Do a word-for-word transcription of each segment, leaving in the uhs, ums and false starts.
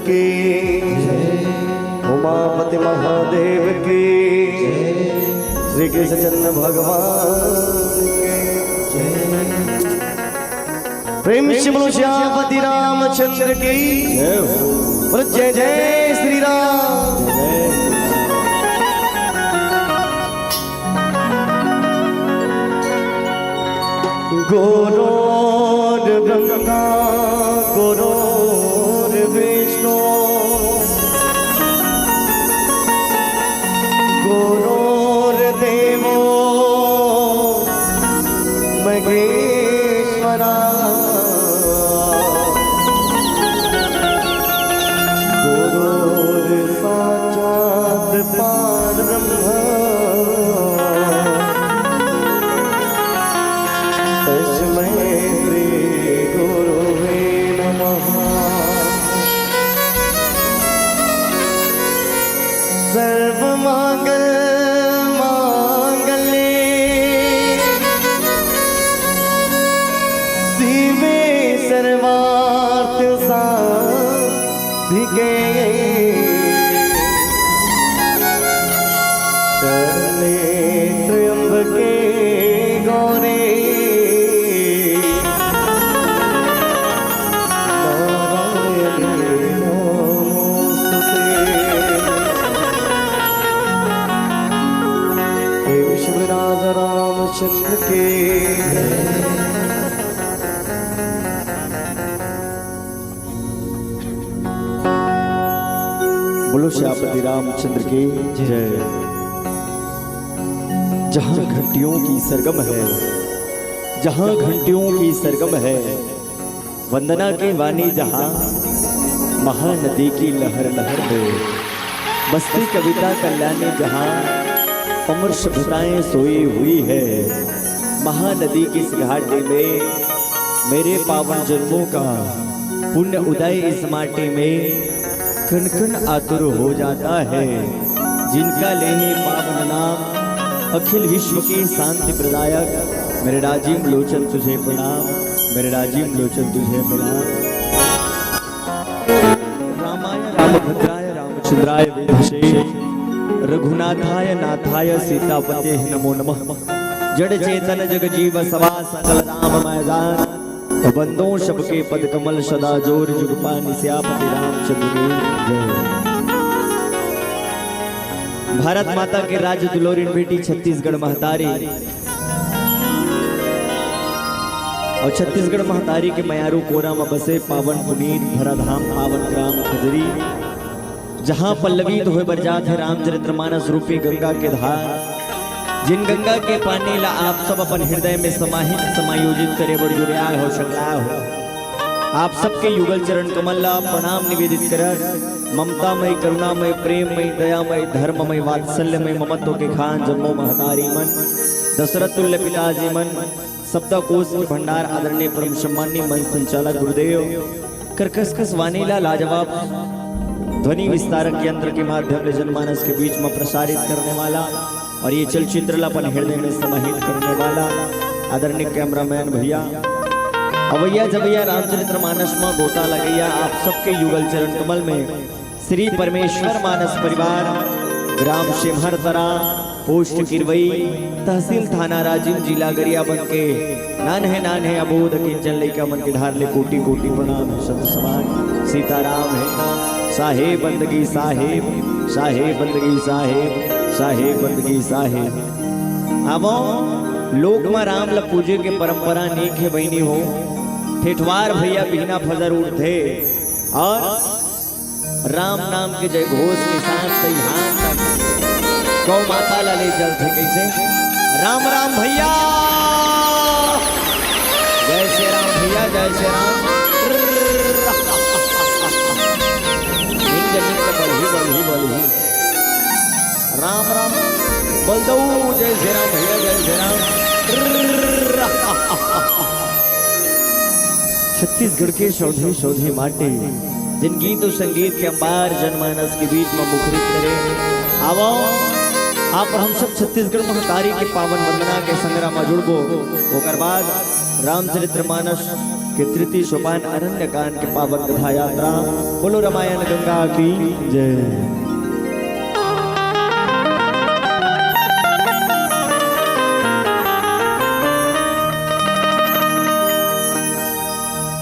की, उमापति महादेव की, श्री कृष्णचंद्र भगवान की। प्रेम से बोलो श्यामपति रामचंद्र की। बोलो जय जय श्री राम। गुरुर्ब्रह्मा गुरुर्विष्णु गुरुर्देवो महेश्वरा। गुरुर्साक्षात् परब्रह्म तस्मै श्री गुरुवे नमः। सर्वमंगल मांगल्ये शिवे सर्वार्थ साधिके शरणे त्र्यंबके गौरी नारायणी नमोस्तुते। हे विश्वनाथ रामचंद्र की। बोलो श्यामपति रामचंद्र की जय। जहाँ घंटियों की सरगम है, जहाँ घंटियों की सरगम है, वंदना की वाणी जहाँ, महानदी की लहर लहर में बसती कविता कल्याणी जहाँ, अमर सभ्यताएं सोई हुई है। महानदी की इस घाटी में मेरे पावन जन्मों का पुण्य उदय इस माटी में कण कण आतुर हो जाता है। जिनका लेहे पावन नाम, अखिल विश्व के शांति प्रदायक, मेरे राजीव लोचन तुझे प्रणाम, मेरे राजीव लोचन तुझे प्रणाम। रामाय रामभद्राय रामचंद्राय वेधसे, रघुनाथाय नाथाय सीतापते नमो नमः। जड़ चेतन जग जीव सवा सकल राम मैं जान, बंदो सबके पद कमल सदा जोर जुग पानि सियापति रामचंद्र की जय। भारत माता के राज्य दुलोरिन बेटी छत्तीसगढ़ महतारी, अउ छत्तीसगढ़ महतारी के मयारू कोरा म बसे पावन पुनीत धराधाम पावन ग्राम खजरी, जहाँ पल्लवित होय बर जात हे रामचरित्र मानस रूपी गंगा के धार। जिन गंगा के पानी ला आप सब अपन हृदय में समाहित समायोजित करे बर जुरियाए हो सकलाए हो। आप सबके युगल चरण कमल ला प्रणाम निवेदित करत ममतामय, करुणामय, प्रेममय, दयामय, धर्ममय, वात्सल्यमय, ममत्व के खान जम्मो महतारी मन, दशरथ तुल्य पिताजी मन, शब्दकोश के भंडार आदरणीय परम सम्माननीय मंच संचालक गुरुदेव, कर कस कस वाणी ला लाजवाब ध्वनि विस्तारक यंत्र के माध्यम ले जनमानस के बीच में प्रसारित करने वाला और ये चलचित्र ला अपन हृदय में समाहित करने वाला आदरणीय कैमरामैन भैया, अवैया जवैया रामचरित्र मानस में गोता लगैया आप सबके युगल चरण कमल में श्री परमेश्वर मानस परिवार, ग्राम सेम्हरतरा, पोस्ट किरवई, तहसील थाना राजिम, जिला गरियाबंद के नान्हे नान्हे अबोध किंचन लइका मन के ढार ले कोटि कोटि प्रणाम हे। संत समाज सीताराम हे, साहेब बंदगी साहेब, साहेब बंदगी साहेब, साहेब बंदगी साहेब। आवो, लोक म राम ल पूजे के परंपरा नीक हे बहिनी हो। ठेठवार भैया बिहना फजर उठथे और राम नाम के जय घोष के साथ सही हाथ तक गौ माता ला ले चलथे। कैसे? राम राम भैया, जय श्री राम भैया, जय श्री राम। निंद निंद बलही बलही बलही। राम राम बलदऊ, जय श्री राम भैया, जय श्री राम। छत्तीसगढ़ के सौधे सौधे माटी, जिन गीत और संगीत के अंबार जनमानस के बीच में मुखरित करे। आवो, आप और हम सब छत्तीसगढ़ महतारी के पावन वंदना के संग्रह में जुड़बो। ओकर बाद रामचरित्र मानस के तृतीय सोपान अरण्य कांड के पावन कथा यात्रा। बोलो रामायण गंगा की जय।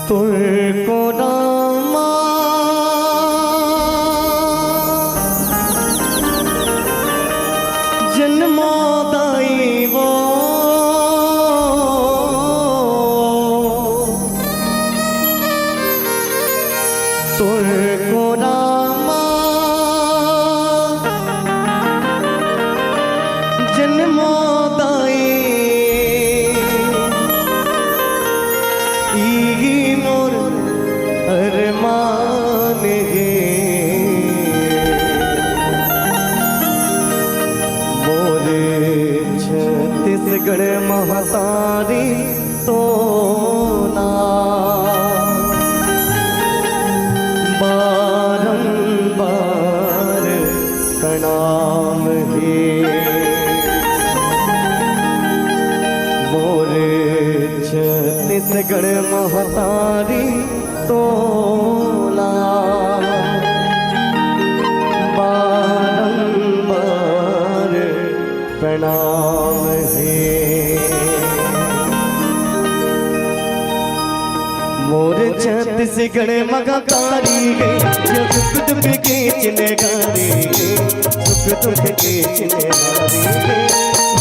तुरको रामा जन्मो दाई वो, तुरको रामा जन्मो दाई, इही मोर अरमान हे। मोर छत्तीसगढ़ महतारी तोला बारंबार प्रणाम हे। मोर छत्तीसगढ़ महतारी तोला बारंबार प्रणाम हे। मोर छत्तीसगढ़ महतारी हे, ये सुख दुख के चिन्हकारी हे, सुख दुख के चिन्हकारी हे।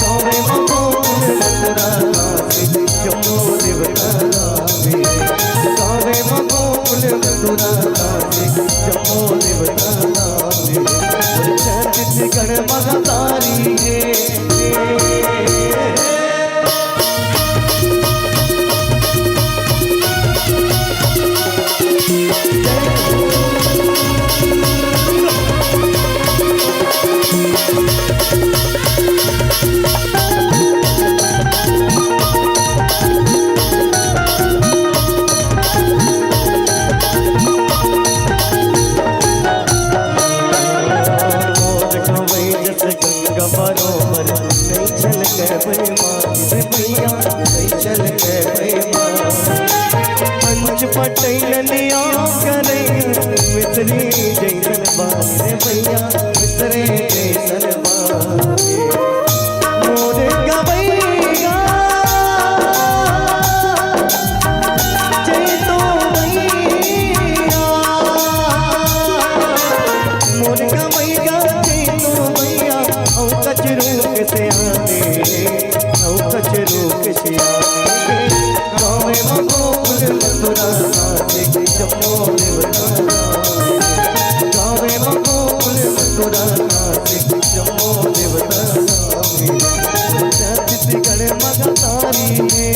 गावे म गोकुल मथुरा काशी, जम्मो देवता गावे। गावे म गोकुल मथुरा काशी, जम्मो देवता गावे। मोर छत्तीसगढ़ महतारी हे। मोर गंवई जस गंगा बरोबर, नइ छलके बेईमान रे भैया, नइ छलके बेईमान। पंच पटई नदिया करई, मिसरी जइसन बानी रे भैया, मिसरी जइसन बानी। मोर गवैया जय तो भैया, मोर गवैया जय तो भैया, औ कचरू के सियाने, औ कचरू के सियाने। गावे म गोकुल मथुरा नाचे, जम्मो देवता नाचे। गावे म गोकुल मथुरा नाचे, जम्मो देवता नाचे। छत्तीसगढ़ महतारी हे।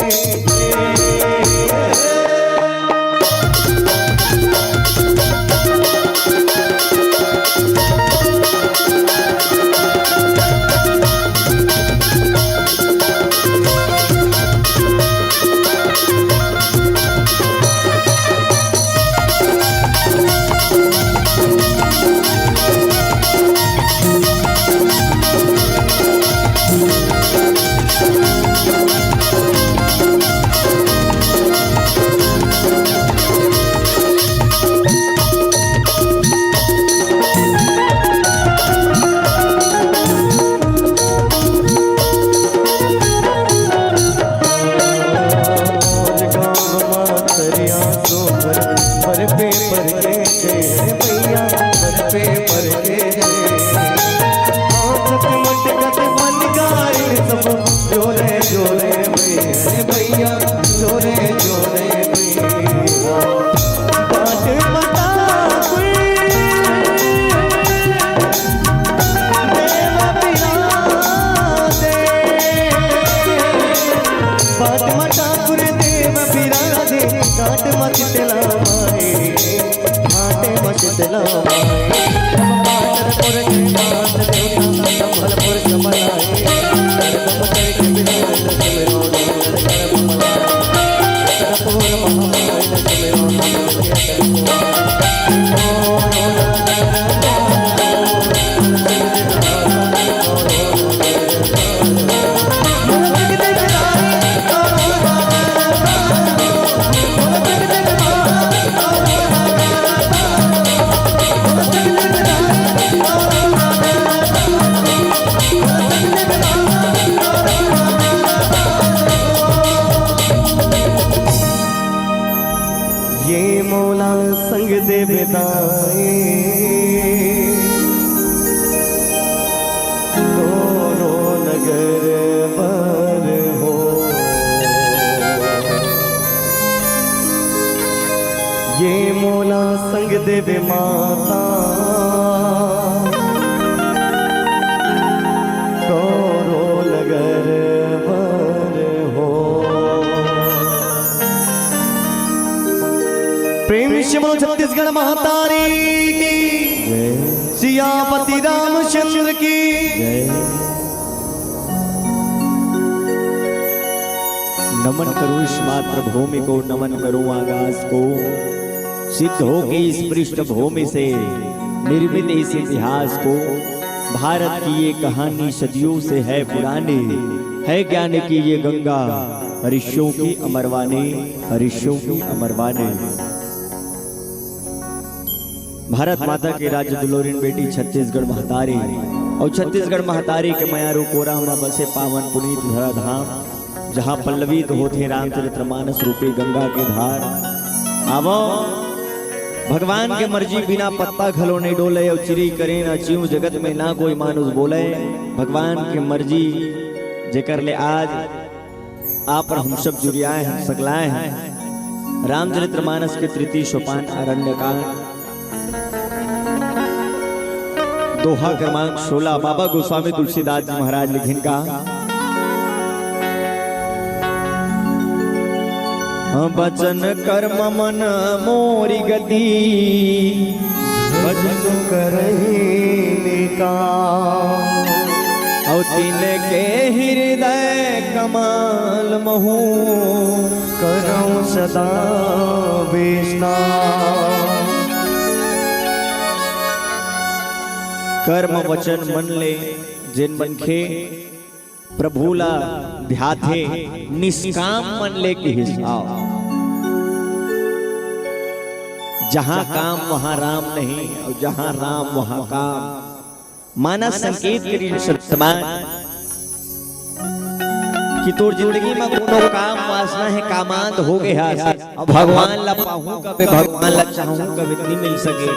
संग देवे दाए, तोरो नगर बर हो। ये मोला संग देवे माता, तोरो नगर बर हो। प्रेम से बोलो छत्तीसगढ़ महतारी की, जय। सियापति रामचंद्र की। जय। नमन करूं इस मातृभूमि को, नमन करूं आकाश को, सिद्ध हो के इस पृष्ठभूमि से निर्मित इस इतिहास को। भारत की ये कहानी सदियों से है पुरानी, है ज्ञान की ये गंगा, ऋषियों की अमरवाणी, ऋषियों की अमरवाणी। भारत माता के राज्य दुलोरिन बेटी छत्तीसगढ़ महतारी, अउ छत्तीसगढ़ महतारी के मयारू कोरा म बसे पावन पुनीत धरा धाम, जहाँ पल्लवित होथे रामचरित मानस रूपी गंगा के धार। आवो, भगवान के मर्जी बिना पत्ता घलो नइ डोले, अउ चिरई करें न चिऊं, जगत में ना कोई मानुष बोले। भगवान के मर्जी जेकर ले आज आप और हम सब जुरियाए हैं, सकलाए हैं। रामचरित मानस के तृतीय सोपान अरण्यकांड, दोहा क्रमांक सोलह, बाबा गोस्वामी तुलसीदास जी महाराज लिखिन का, हाँ, बचन कर्म मन मोरी गति, भजन करही निकाल। अउ तिनके हृदय कमल महू, करहूं सदा विश्राम। कर्म वचन मन ले जेन मनखे प्रभु ला ध्याथे, निष्काम मन ले किहिस। जहाँ काम वहाँ राम नहीं, अउ जहाँ राम वहाँ काम। मानस संकेत करिन समाज कि तोर जिंदगी म कोनो काम वासना हे, कामांध हो गे हस, अउ भगवान ला पाहूं कबे, भगवान ला चाहूं कबे, नइ मिल सके।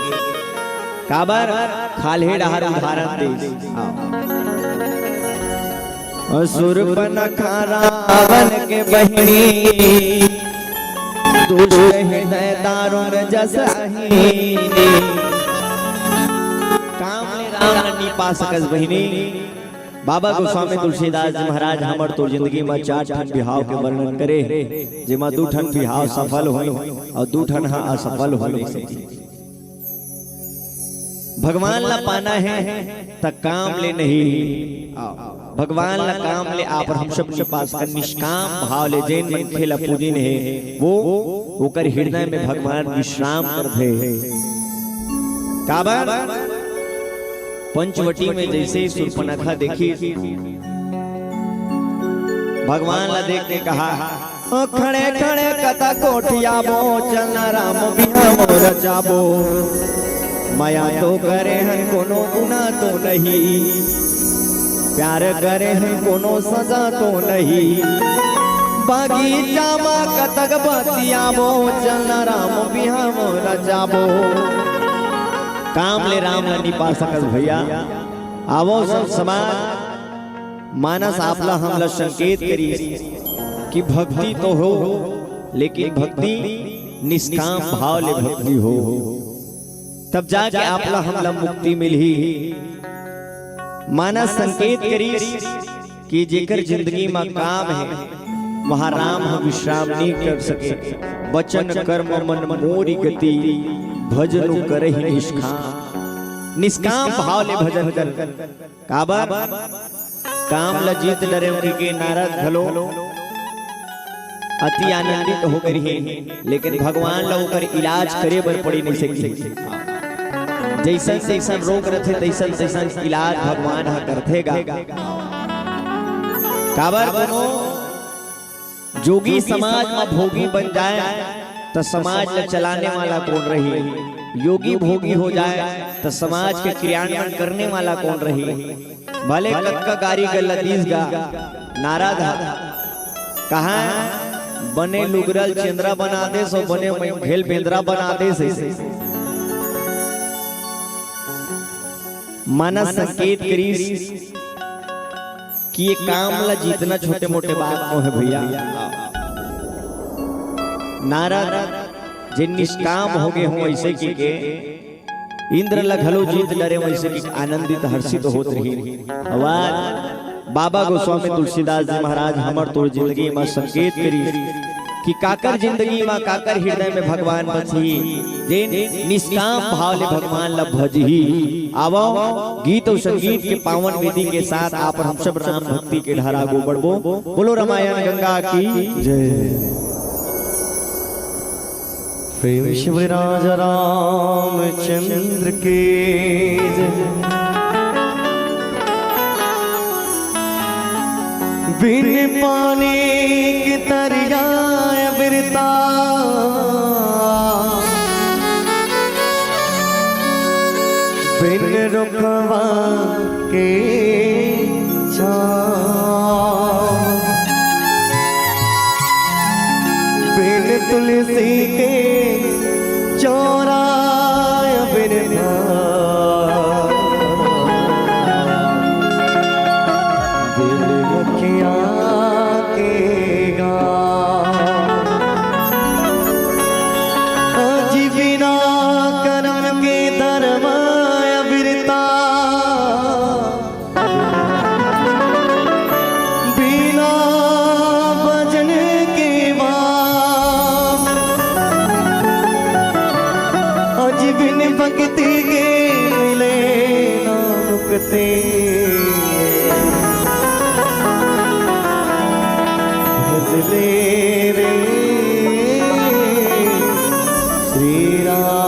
काबर? खाल्हे डहर उदाहरण देस। हाँ। अउ सुर्पनखा रावण के बहिनी, दुष्ट हृदय दारुण जस अहीनी। काम ले राम ला नी पा सकस बहिनी। बाबा गोस्वामी तुलसीदास जी महाराज हमर तो जिंदगी म चार ठन बिहाव के वर्णन करे, जेमा दू ठन बिहाव सफल होय अउ दू ठन ह असफल होय। भगवान ला पाना हे त काम ले नहीं, भगवान ला काम ले आप हम सब नी पा सकन। निष्काम भाव ले जेन मनखे ला पूजिन हे, वो ओकर हृदय में भगवान विश्राम करथे। काबर? पंचवटी में जइसे ही सुर्पनखा देखिस, भगवान ला देख के कहा, ओ खड़े खड़े कतक गोठियाबो, चलना राम बिहाव रचाबो। मया तो करे हन, कोनो गुना तो नहीं, प्यार करे हन, कोनो सजा तो नहीं। बगीचा म कतक बतियाबो, चलना राम बिहाव रचाबो। काम ले राम ला नी पा सकस भइया। आवो सब समाज, मानस आपला हमला संकेत करिस कि भक्ति तो हो, लेकिन भक्ति निष्काम भाव ले भक्ति हो, तब जाके आपला हमला मुक्ति मिलही। मानस संकेत करिस कि जेकर जिंदगी म काम हे, वहाँ राम ह विश्राम नइ कर सके। बचन कर्म मन मोरी गति, भजनु करहि निष्काम। निष्काम भाव ले भजन कर। काबर? काम ल जीत डरेंव कहिके नारद घलो अति आनंदित हो गे रिहिन, लेकिन भगवान ल ओकर इलाज करे बर पड़ी नइ सकिस। जइसन जइसन रोग रथे, तइसन तइसन इलाज भगवान ह करथे गा। काबर? कोनो जोगी समाज म भोगी बन जाए, त समाज ल चलाने वाला कोन रही? योगी भोगी हो जाए, त समाज के क्रियान्वयन करने वाला कोन रही? भले कतका गारी गल्ला दीस गा, नारद ह कहा, बने लुगरा ल चेंदरा बना देस अउ बने मइँघे ल बेंदरा बना देस। मानस संकेत करिस कि ये काम ला जीतना छोटे मोटे बात नोहे भइया। नारद जेन निष्काम हो गे हों अइसे कहिके इंद्र ला घलो जीत डरेंव अइसे कहिके आनंदित हर्षित होत रहिन। अउ आज बाबा गोस्वामी तुलसीदास जी महाराज हमर तोर जिंदगी म संकेत करिस कि काकर जिंदगी म काकर हृदय म भगवान बसही, जेन निष्काम भाव ले भगवान ला भजही। आवव, गीत अउ संगीत के पावन विधि के साथ आप हम सब राम भक्ति के धारा आगू बढ़बो। बोलो रामायण गंगा की जय। प्रेम शिव राजा रामचंद्र के जय। बिन पानी के तरिया बिरता, बिन रुखवा के छाँव, बिन तुलसी के चौराया बिन भाव, बिन मुखिया के गाँव। अजी बिना करम के धरम अबिरता, बिना भजन के बाप, अजी बिन भक्ति के मिले ना मुक्ति। भजले रे श्री राम।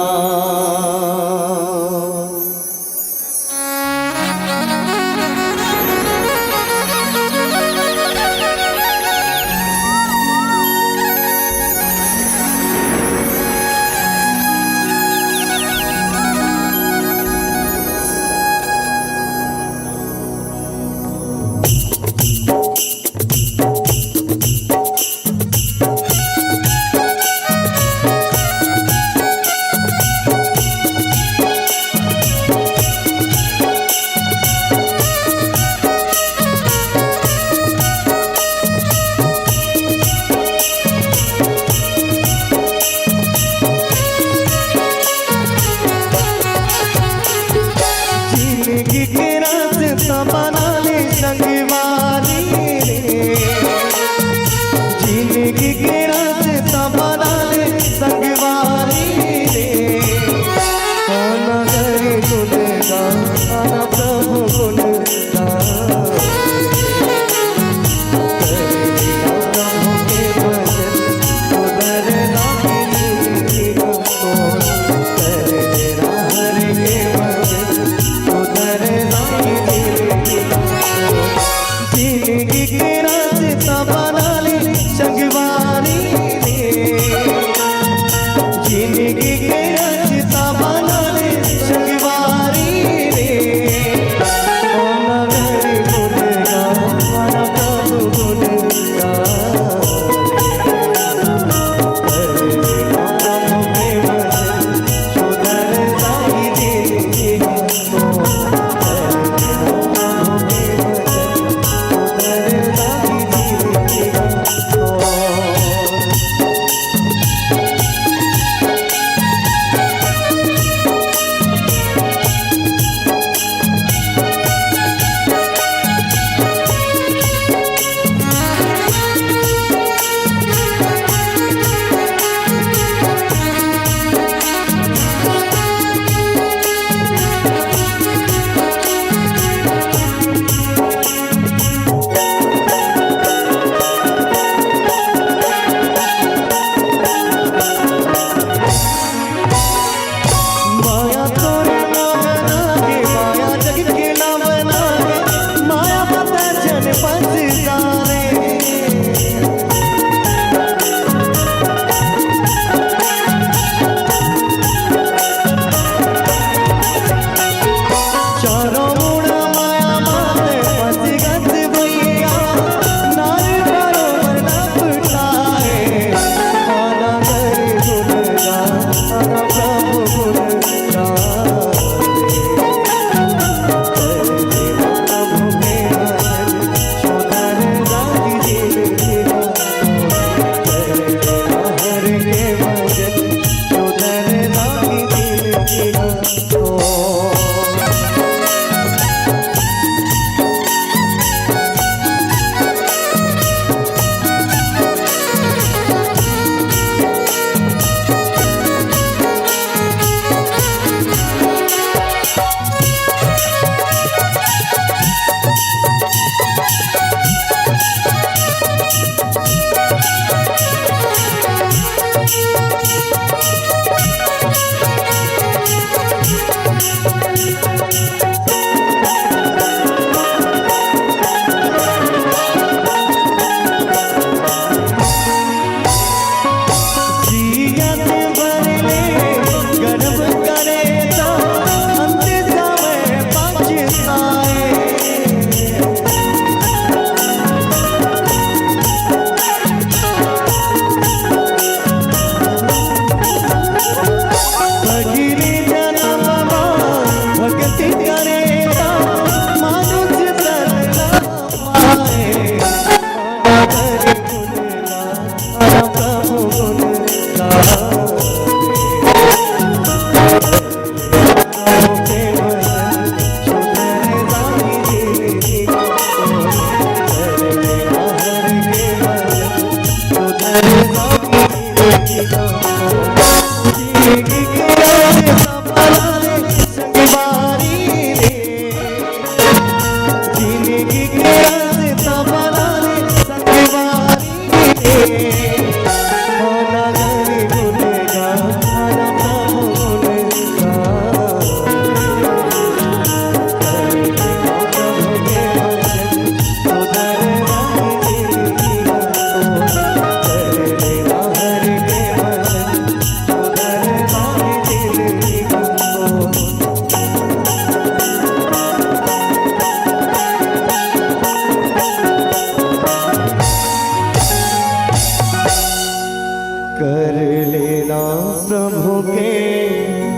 कर लेना प्रभु के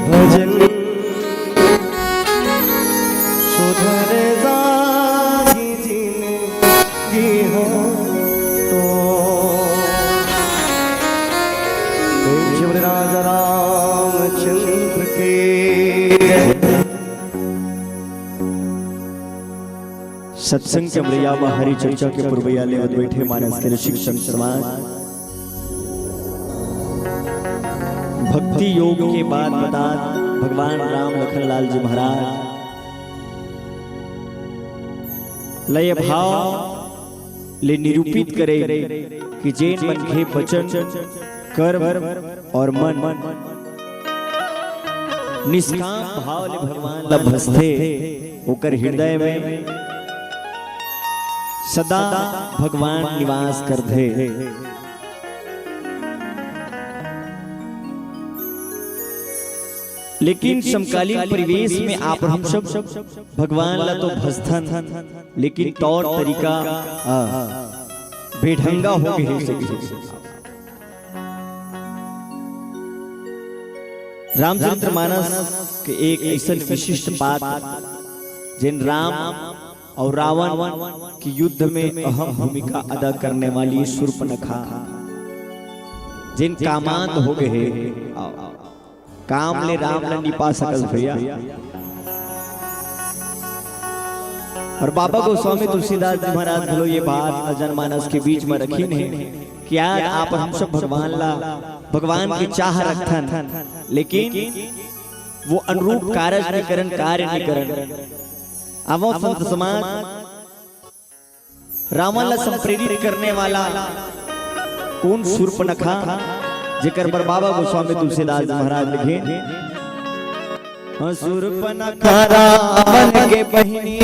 भजन, सुधर जाही जिनगी हो तो। प्रेम से बोले राजा रामचंद्र के जय। सत्संग के अमरैया म हरि चर्चा के पुरवैया लेवत बैठे मानस के रसिक संत समाज। भक्ति योग के बात बतात भगवान राम लखन लाल जी महाराज लय भाव ले निरूपित करे कि जेन मनखे वचन, कर्म और मन निष्काम भाव ले भगवान ला भजथे, ओकर हृदय में सदा भगवान निवास करथे। लेकिन समकालीन परिवेश में आप हम सब भगवान ला तो भजथन, लेकिन तौर तरीका, आ, बेढंगा हो गए हे। रामचरित्र मानस के एक ऐसन विशिष्ट पात्र, जेन राम और रावण के युद्ध में अहम भूमिका अदा करने वाली शूर्पणखा, जेन कामांध हो गए हे, काम ले राम ला नि पा सकस भैया। और बाबा गोस्वामी तुलसीदास जी महाराज घलो ये बात जनमानस के बीच में रखिन हे कि आज आप हम सब भगवान ला, भगवान के चाह रखथन, लेकिन वो अनुरूप कारज नि करन, कार्य नि करन। आवो संत समाज, रावण ला संप्रेरित करने वाला कोन शूर्पणखा, जेकर बर बाबा गोस्वामी तुलसीदास जी महाराज लिखे, हाँ, शूर्पणखा रावण के बहिनी,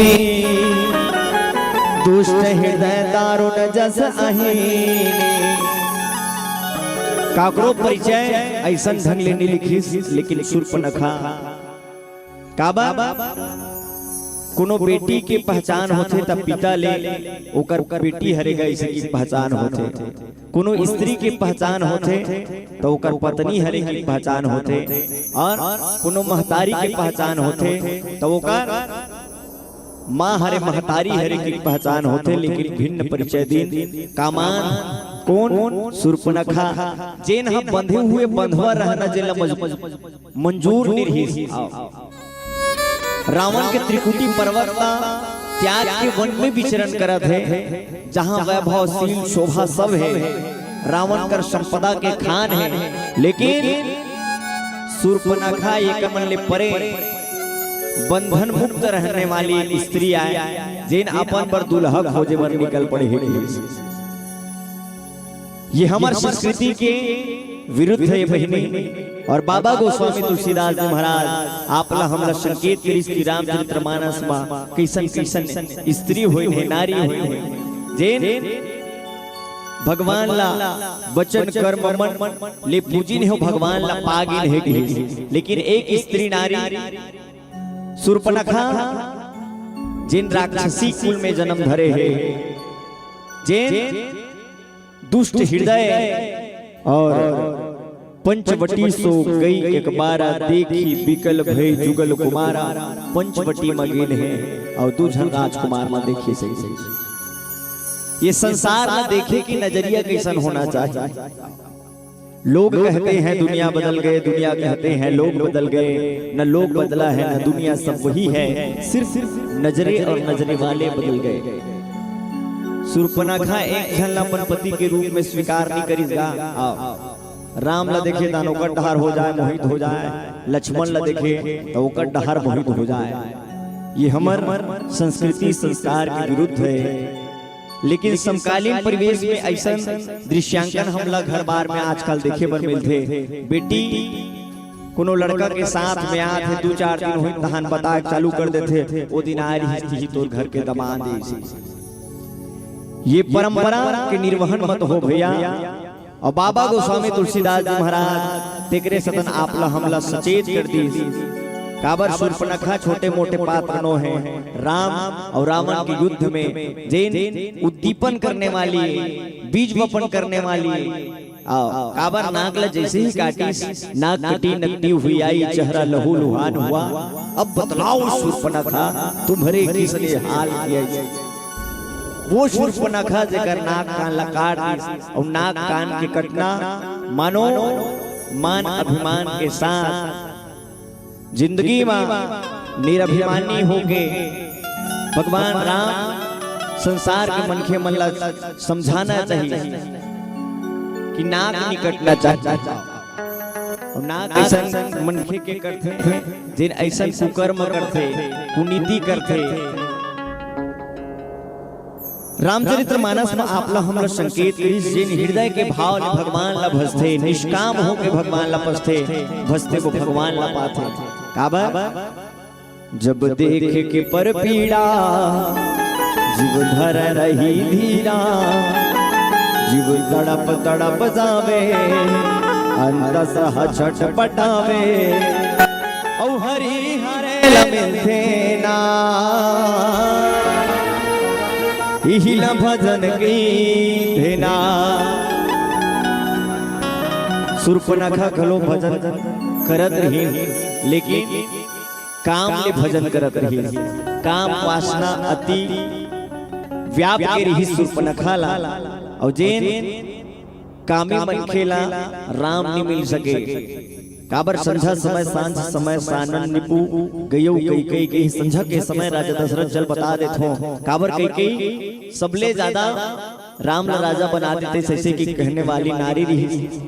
दुष्ट हृदय दारुण जस अहीनी। काकरो परिचय ऐसन ढंग ले नि लिखिस, लेकिन शूर्पणखा काबर? कोनो बेटी के पहचान होथे त पिता ले ओकर बेटी हरे गा अइसे की पहचान होथे। कोनो स्त्री के पहचान होथे त ओकर पत्नी हरे की पहचान होथे, और कोनो महतारी के पहचान होथे त ओकर माँ हरे, महतारी हरे की पहचान होथे। लेकिन भिन्न परिचय दिन कामान कोन? शूर्पणखा, जेन ह बंधे हुए बंधवा रहना जेला मज-, मंजूर नि रिहिस। रावण के त्रिकुटी पर्वत ला त्याग के वन में विचरण करत हे, जहाँ वैभव, शील, शोभा सब हे, रावण कर संपदा के खान हे, लेकिन शूर्पणखा ये कमन ले परे बंधन मुक्त रहने वाली स्त्री आय, जेन अपन बर दुल्हा खोजे बर निकल पड़े हे। ये हमर संस्कृति के विरुद्ध हे बहिनी। और बाबा गोस्वामी तुलसीदास जी महाराज आप ला हमला संकेत करिस कि रामचरित्र मानस मा कइसन कइसन स्त्री होइन हे, नारी होइन हे, जेन भगवान ला वचन कर्म मन ले पूजिन हे, भगवान ला पागिन हे कहिस। लेकिन एक स्त्री नारी शूर्पणखा, जेन राक्षसी कुल में जन्म धरे हे, जेन दुष्ट हृदय और पंचवटी सो गई एक बारा, देखी बिकल भई जुगल कुमारा। पंचवटी म गेन हे और दू झन राजकुमार ला देखे से। ये संसार ला देखे की नजरिया कइसन होना चाहिए। लोग कहते हैं दुनिया बदल गए, दुनिया कहते हैं लोग बदल गए। न लोग बदला है, न दुनिया, सब वही है, सिर्फ नजरे और नजरे वाले बदल गए। शूर्पणखा एक झन ला अपन पति के रूप में स्वीकार नहीं करिस गा। आओ। राम ला देखे तहान ओकर डहार हो जाए, मोहित हो जाए, लक्ष्मण ला देखे त ओकर डहार मोहित हो जाए। ये हमर संस्कृति संस्कार के विरुद्ध हे। लेकिन समकालीन परिवेश में अइसन दृश्यांकन हमला घर बार में आजकल देखे बर मिलथे। बेटी कोनो लड़का के साथ में आत हे, दू चार दिन होही तहान बताए चालू कर देथे, "ओ दिन आए रहिस तिही तोर घर के दमाद," अइसे। ये परंपरा के निर्वहन मत हो भैया। अउ बाबा गोस्वामी तुलसीदास जी महाराज तेकरे सतन आपला हमला सचेत कर दीस। काबर सूर्पनखा छोटे मोटे पात्र नो हे। राम अउ रावण के युद्ध में जेन उद्दीपन करने वाली, बीज वपन करने वाली, अउ काबर नाक ला जैसे ही काटिस, नाक कटी नकटी हुई आई, चेहरा लहू लुहान हुआ। अब बतलाओ सूर्पनखा, तुम्हरे किसने हाल किया। वो सूर्पनखा जेकर नाक कान ला काट दिस, अउ नाक कान के कटना मानो मान अभिमान के साथ जिंदगी मा निरभिमानी होके भगवान राम संसार के मनखे मन ला समझाना चाहिए कि नाक नि कटना चाहिए। अउ नाक अइसन मनखे के कटथे, जेन अइसन कुकर्म करथे, कुनीति करथे। रामचरित्र मानस म आपला हमला संकेत करिस, जेन हृदय के भाव ले भगवान ला भजथे, निष्काम होके भगवान ला भजथे, भजथे वो भगवान ला पाथे। काबर? जब देख के पर पीड़ा जीव धर रही धीरा, जीव तड़प तड़प जावे, अंत सह छटपटावे। औ हरि हरे ला मिलथे ना, इही ला भजन कहिथे ना। सूर्पनखा घलो भजन करत रहिस, लेकिन काम ले भजन करत रहिस। काम वासना अति व्याप के रहिस सूर्पनखा ला, अउ जेन कामी मनखे ला राम नि मिल सके। काबर संझा समय, सांझ समय, सानन निपु, गयो कैकेयी के संझा के समय राजा दशरथ चल बता देथों। काबर कैकेयी सबले ज्यादा राम ला राजा बना देते, जैसे कि कहने वाली नारी रहिस।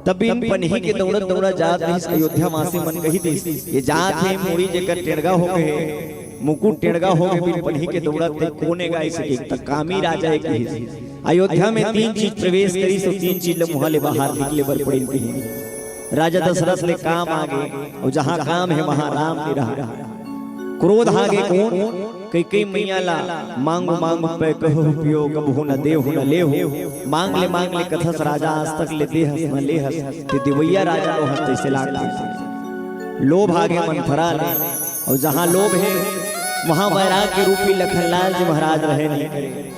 तब बिन पनही के दौड़त दौड़त जात रहिस, अयोध्या वासी मन कहि दिस, "ये जात हे मुड़ी जेकर टेड़गा हो गए, मुकुट टेड़गा हो गए, बिन पनही के दौड़त हे, कोन ए गाय सके?" त कामी राजा एक कहिस। अयोध्या में तीन चीज प्रवेश करिस, अउ तीन चीज ले मुहा ले बाहर निकले बर पड़िन कहिन। राजा दशरथ ले काम आगे, अउ जहाँ काम हे वहाँ राम नि रहा। क्रोध आगे कोन? कैकेयी मैया ला मांगो मांगो पै कहो पियो, कबहु न देहु न लेहु। मांग ले मांग ले कथस राजा, आज तक ले देहस न लेहस, ते देवैया राजा नो हस तैसे लागथे। लोभ आगे मंथरा ले, अउ जहाँ लोभ हे वहाँ वैराग्य रूपी लखनलाल जी महाराज रहे नहीं करे।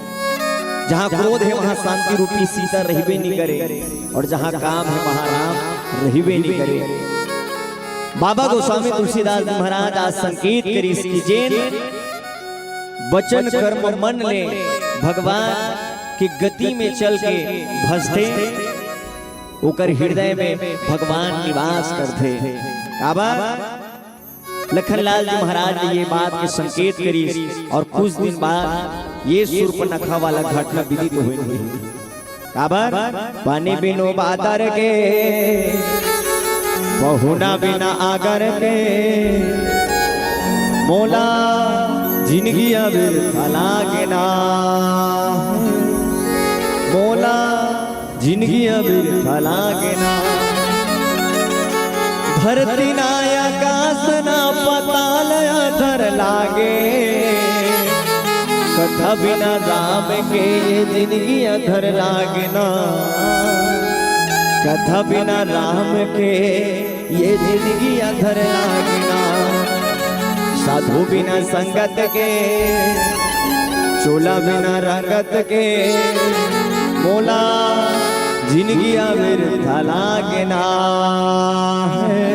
जहाँ क्रोध हे वहाँ शांति रूपी सीता रहिबे नहीं करे, अउ जहाँ काम हे वहाँ राम रहिबे नहीं करे। बाबा गोस्वामी तुलसीदास जी महाराज आज संकेत करिस कि जेन वचन कर्म मन ले भगवान के गति में चल के भजथे, ओकर हृदय में भगवान निवास करथे। काबर? लखनलाल जी महाराज ने ये बात के संकेत करिस, अउ कुछ दिन बाद ये सूर्पनखा वाला घटना विदित होय। काबर? पानी बिनु बादर के, पहुना बिना आगर के, मोला जिनगी अब बिरथा लागे ना, मोला जिनगी अब बिरथा लागे ना। धरती ना आकाश ना पताल अधर लागे, कथा बिना राम के ये जिनगी अधर लागे ना, कथा बिना राम के ये जिनगी अधर लागे ना। साधु बिना संगत के, चोला बिना रंगत के, मोला जिनगी अब बिरथा लागे ना हे,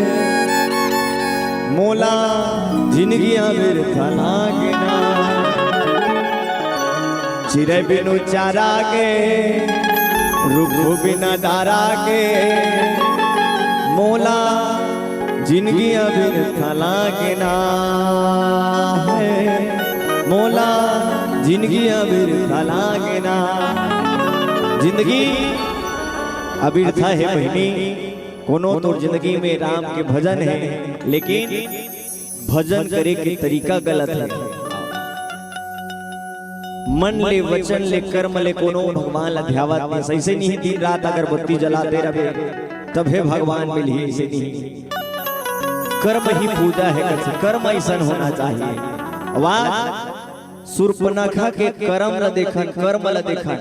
मोला जिनगी अब बिरथा लागे ना। चिरै बिनु चारा के, रुख बिना डारा के, मोला जिनगी अब बिरथा लागे ना हे, मोला जिनगी अब बिरथा लागे ना। जिंदगी अबिरथा हे बहिनी, कोनो तोर जिंदगी में राम के भजन हे, लेकिन भजन करे के तरीका गलत हे। मन ले, वचन ले, कर्म ले कोनो भगवान ला ध्यावत नहीं। अइसे नहीं दिन रात अगरबत्ती जलाते रहे तभे भगवान मिलही, अइसे नहीं। कर्म ही पूजा हे, कथे कर्म अइसन होना चाहिए। वाह, सूर्पनखा के कर्म ला देखन, कर्म ला देखन।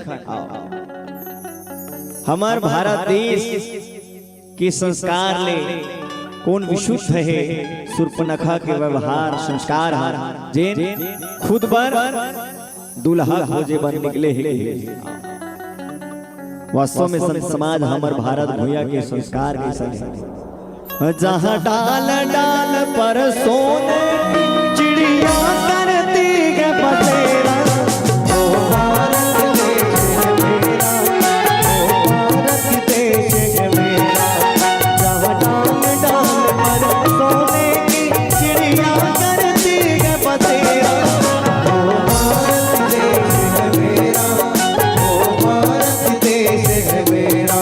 हमर भारत देश के संस्कार ले कोन विशुद्ध हे? सूर्पनखा के व्यवहार, संस्कार ह, जेन खुद बर दूल्हा खोजे बर निकले हे। वास्तव में संत समाज, हमर भारत भुइयां के संस्कार कइसन हे? जहाँ डाल डाल पर सोने की चिड़िया करती है बसेरा। ओ भारत देश मेरा, ओ भारत देश मेरा, जहाँ डाल डाल पर सोने की चिड़िया करती है बसेरा। ओ भारत देश मेरा, ओ भारत देश मेरा।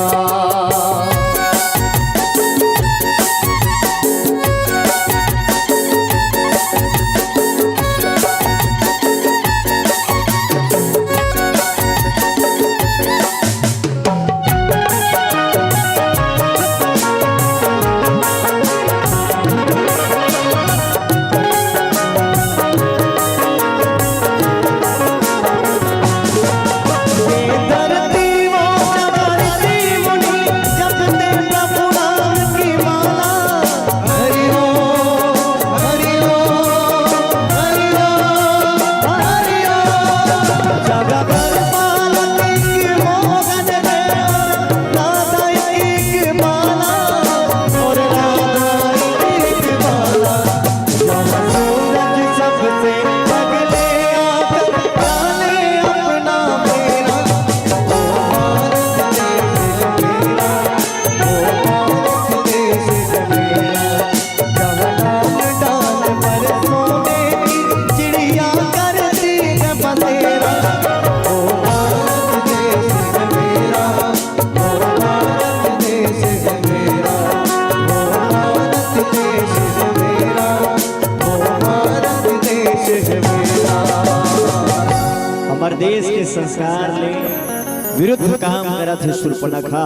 हमर देश के संस्कार ले विरुद्ध काम करत हे सूर्पनखा।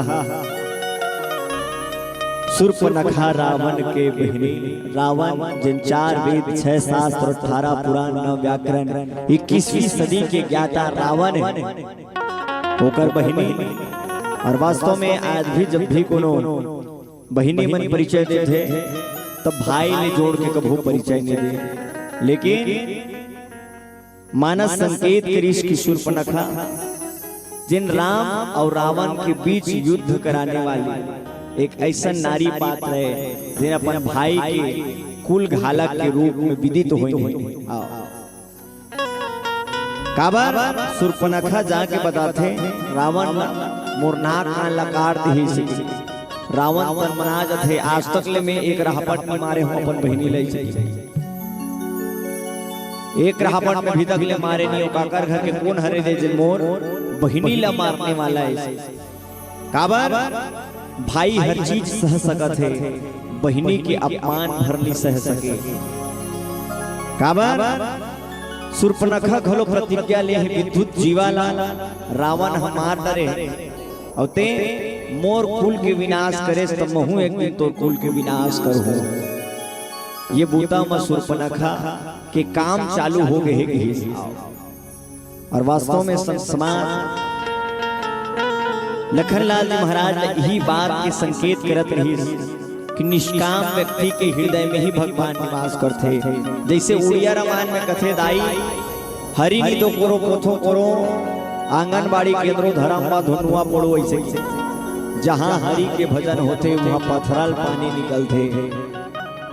सूर्पनखा रावण के बहिनी, रावण जेन चार वेद, छह शास्त्र, अठारह पुराण, नौ व्याकरण, इक्कीसवीं सदी के ज्ञाता रावण हे, ओकर बहिनी। और वास्तव में आज भी जब भी कोनो बहिनी मन परिचय देथे, तब भाई ले जोड़ के कभू परिचय नहीं दे, लेकिन मानस संकेत करिस कि सूर्पनखा, जेन राम और रावण के बीच युद्ध कराने वाली एक अइसन नारी पात्र हे, जेन अपन भाई के कुल घालक के रूप में विदित होइन हे। काबर? सूर्पनखा जाके बताथे रावण ला, "मोर नाक कान ला काट दिही।" रावण तनमना जथे, "आज तक ले मैं एक राहपट नहीं मारे हों अपन बहिनी ला।" एक राहपट में भी तक ले मारे नहीं हों, काकर घर के कोन हरे रे जे मोर बहिनी ला मारने वाला हे? काबर? भाई हर चीज सह सकत हे, बहिनी के अपमान भर नहीं सह सके। काबर? सूर्पनखा घलो प्रतिज्ञा ले हे, विद्युत जीवा ला रावण ह मार डरे हे, अउ ते मोर कुल के विनाश करेस, त महूं एक दिन तोर कुल के विनाश करहूं। ये बूता म सूर्पनखा के काम चालू हो गए हे, कहिस। और वास्तव में संत समाज लखनलाल जी महाराज ने यही बात के संकेत करत रहिस कि निष्काम व्यक्ति के हृदय में ही भगवान निवास करथे। जैसे उड़िया रामायण में कथे दाई, "हरि नी तो करो, पोथो करो, आंगनबाड़ी केंद्रो धरम मा धुनुआ पड़ो।" ऐसे जहाँ हरि के भजन होथे, वहाँ पथरल पानी निकलथे।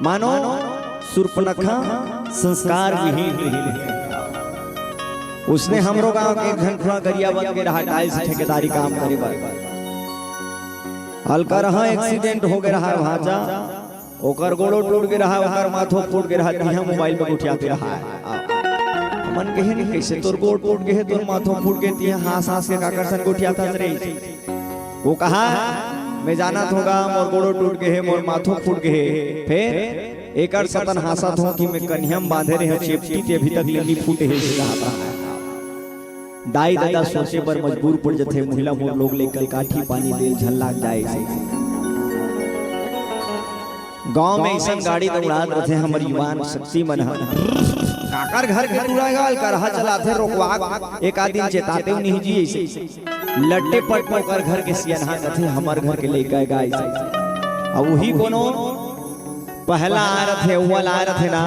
मानो सूर्पनखा संस्कार विहीन रहिन हे। उसने हमरो गांव के एक झन खुआ गरिया बन के रहा, टाइल्स ठेकेदारी काम करे बर। हल्का रहा, एक्सीडेंट हो गए रहा भांचा, ओकर गोड़ो टूट गए रहा, ओकर माथो फूट गए रहा, तिहा मोबाइल में गोठियाते रहा। हमन कहे नहीं, "कैसे तोर गोड़ टूट गए, तोर माथो फूट गए, तिहा हांस हांस के काकर सन गोठियाता रे?" वो कहा, मैं जानत हों गा, मोर गोड़ो टूट गे हे, मोर माथो फूट गे हे, फेर एकर सतन हाँसत हों कि मैं कनिहा म बांधे रेहेंव चेपटी, ते अभी तक ले नी फूटे हे, अइसे कहत रहय। दाई ददा सोचे बर मजबूर पड़ जथे, महिला मोर लोग ले कलकाठी पानी दे ल झन लाग जाए, अइसे। गांव में अइसन गाड़ी दउड़ात रथे हमर युवान शक्ति मन ह। काकर घर के टूरा गा ल करहा चलाथे रोकवा, एक आध दिन चेतातेव नहीं जी, अइसे। लट्टे पट ओकर घर के सियनहा कथे, हमर घर के लइका गा, अइसे। अब उही कोनो पहला आय रथे, अव्वल आय रथे ना,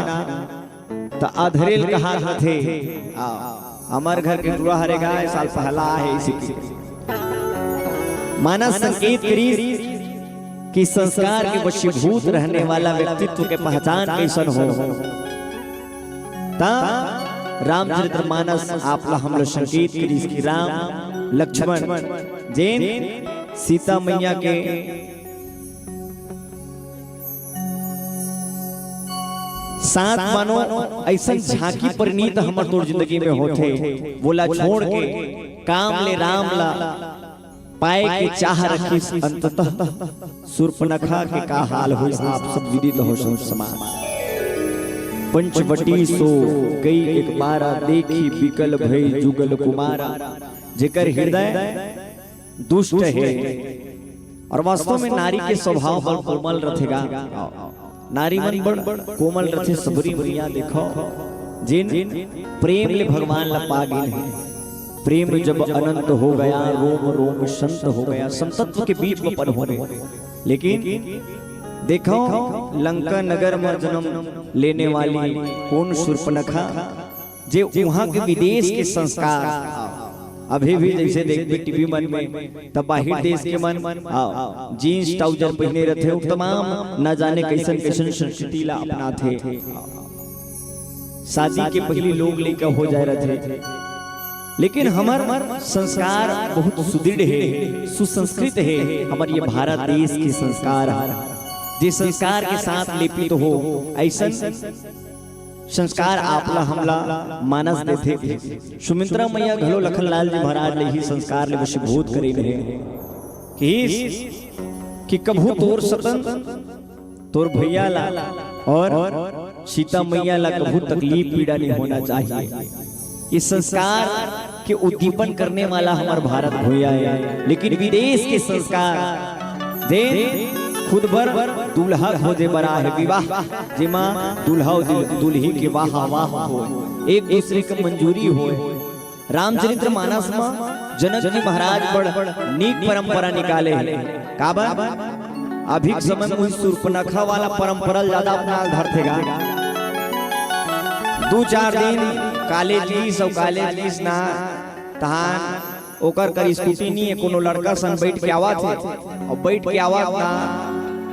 त अधरेल कहात रथे, आ, हमर घर के टूरा हरे गा, ए साल पहला आय हे, अइसे। मानस संकेत करिस कि संस्कार के वशीभूत रहने वाला व्यक्तित्व के पहचान कइसन हो। त रामचरित मानस आप ला हमला संकेत करिस कि राम लक्ष्मण जेन सीता मैया के साथ मानो अइसन झांकी परिणीत हमर तोर जिंदगी में होथे, वोला छोड़ के काम ले राम ला पाए के चाह रखिस। अंततः सूर्पनखा के का हाल होइस, आप सब विदित हो संत समाज। पंचवटी सो गई एक बारा, देखी बिकल भई जुगल कुमारा। जेकर हृदय दुष्ट हे, और वास्तव में नारी के स्वभाव बड़ कोमल रथे गा। नारी मन बड़ कोमल रथे। सबरी मैया देखो, जेन प्रेम ले भगवान ला पा गिन हे। प्रेम जब अनंत हो गया, रोम रोम संत हो गया। संतत्व के बीच में पन हो रहे। लेकिन देखो, लंका नगर में जन्म लेने वाली कोन सूर्पनखा, जे उहाँ के विदेश के संस्कार, अभी भी जइसे देखबे टीवी मन में, त बाहिर देश के मन, हाँ, जींस ट्राउजर पहिने रथे, अउ तमाम न जाने कइसन कइसन संस्कृति ला अपनाथे। शादी के पहिली लोग लइका हो जाए रथे, लेकिन हमर संस्कार बहुत सुदृढ़ हे, सुसंस्कृत हे। हमर ये भारत देश के संस्कार हे, जे संस्कार के साथ लेपित हो, अइसन संस्कार आप ला हमला मानस देथे। सुमित्रा मैया घलो लखन लाल जी महाराज ले ही संस्कार ले वशीभूत करे हे। कहिस कि कभू तोर सतन, तोर भैया ला और सीता मैया ला कभू तकलीफ पीड़ा नहीं होना चाहिए। ये संस्कार के उद्दीपन करने वाला हमर भारत भुइयां हे, लेकिन विदेश के संस्कार, जेन खुद बर दूल्हा खोजे बर आए हे, विवाह, जेमा दूल्हा अउ दुल-, दुल्ही के वाह वाह हो, एक दूसरे के मंजूरी हो। रामचरित्र मानस म जनक जी महाराज बड़ नीक परंपरा निकाले हे। काबर? अभी के समय में उही सूर्पनखा वाला परंपरा ल ज्यादा अपना ल धरथे गा। दू चार दिन कॉलेज लीस अउ कॉलेज लीस ना, तहान ओकर कर स्कूटी नी हे, कोनो लड़का सन बैठ के आवत हे, अउ बैठ के आवत ना,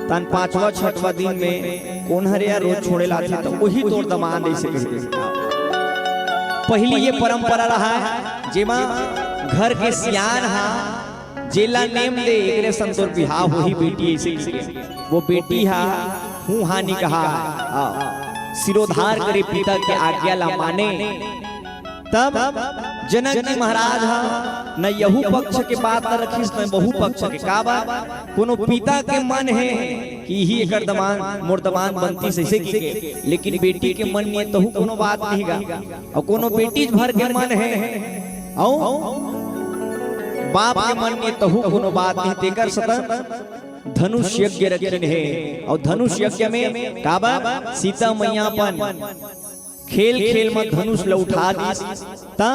तहान पांचवा छठवा दिन में कोन हरे यार रोज छोड़े लाथे, त उही तोर दमांद अइसे कहिथे। पहिली ये परंपरा रहा, जेमा घर के सियान हा जेला नेम दे, एकरे सन तोर बिहाव होही बेटी, अइसे कहिके। वो बेटी हा हूँ हा नी कहा, हाँ, सिरोधार करे पिता के आज्ञा ला माने। तब जनक जी महाराज हा न यहू पक्ष के बात ला रखिस, न वहू पक्ष के। काबर? कोनो पिता के मन हे कि इही एकर दमांद, मोर दमांद बनतिस अइसे कहिके, लेकिन बेटी के मन में तहू कोनो बात नहीं गा। अउ कोनो बेटी भर के मन हे, अउ बाप के मन में तहू कोनो बात नहीं, तेकर सतन धनुष यज्ञ रखिन हे। अउ धनुष यज्ञ में काबर? सीता मैया अपन खेल खेल म धनुष ल उठा दिस, त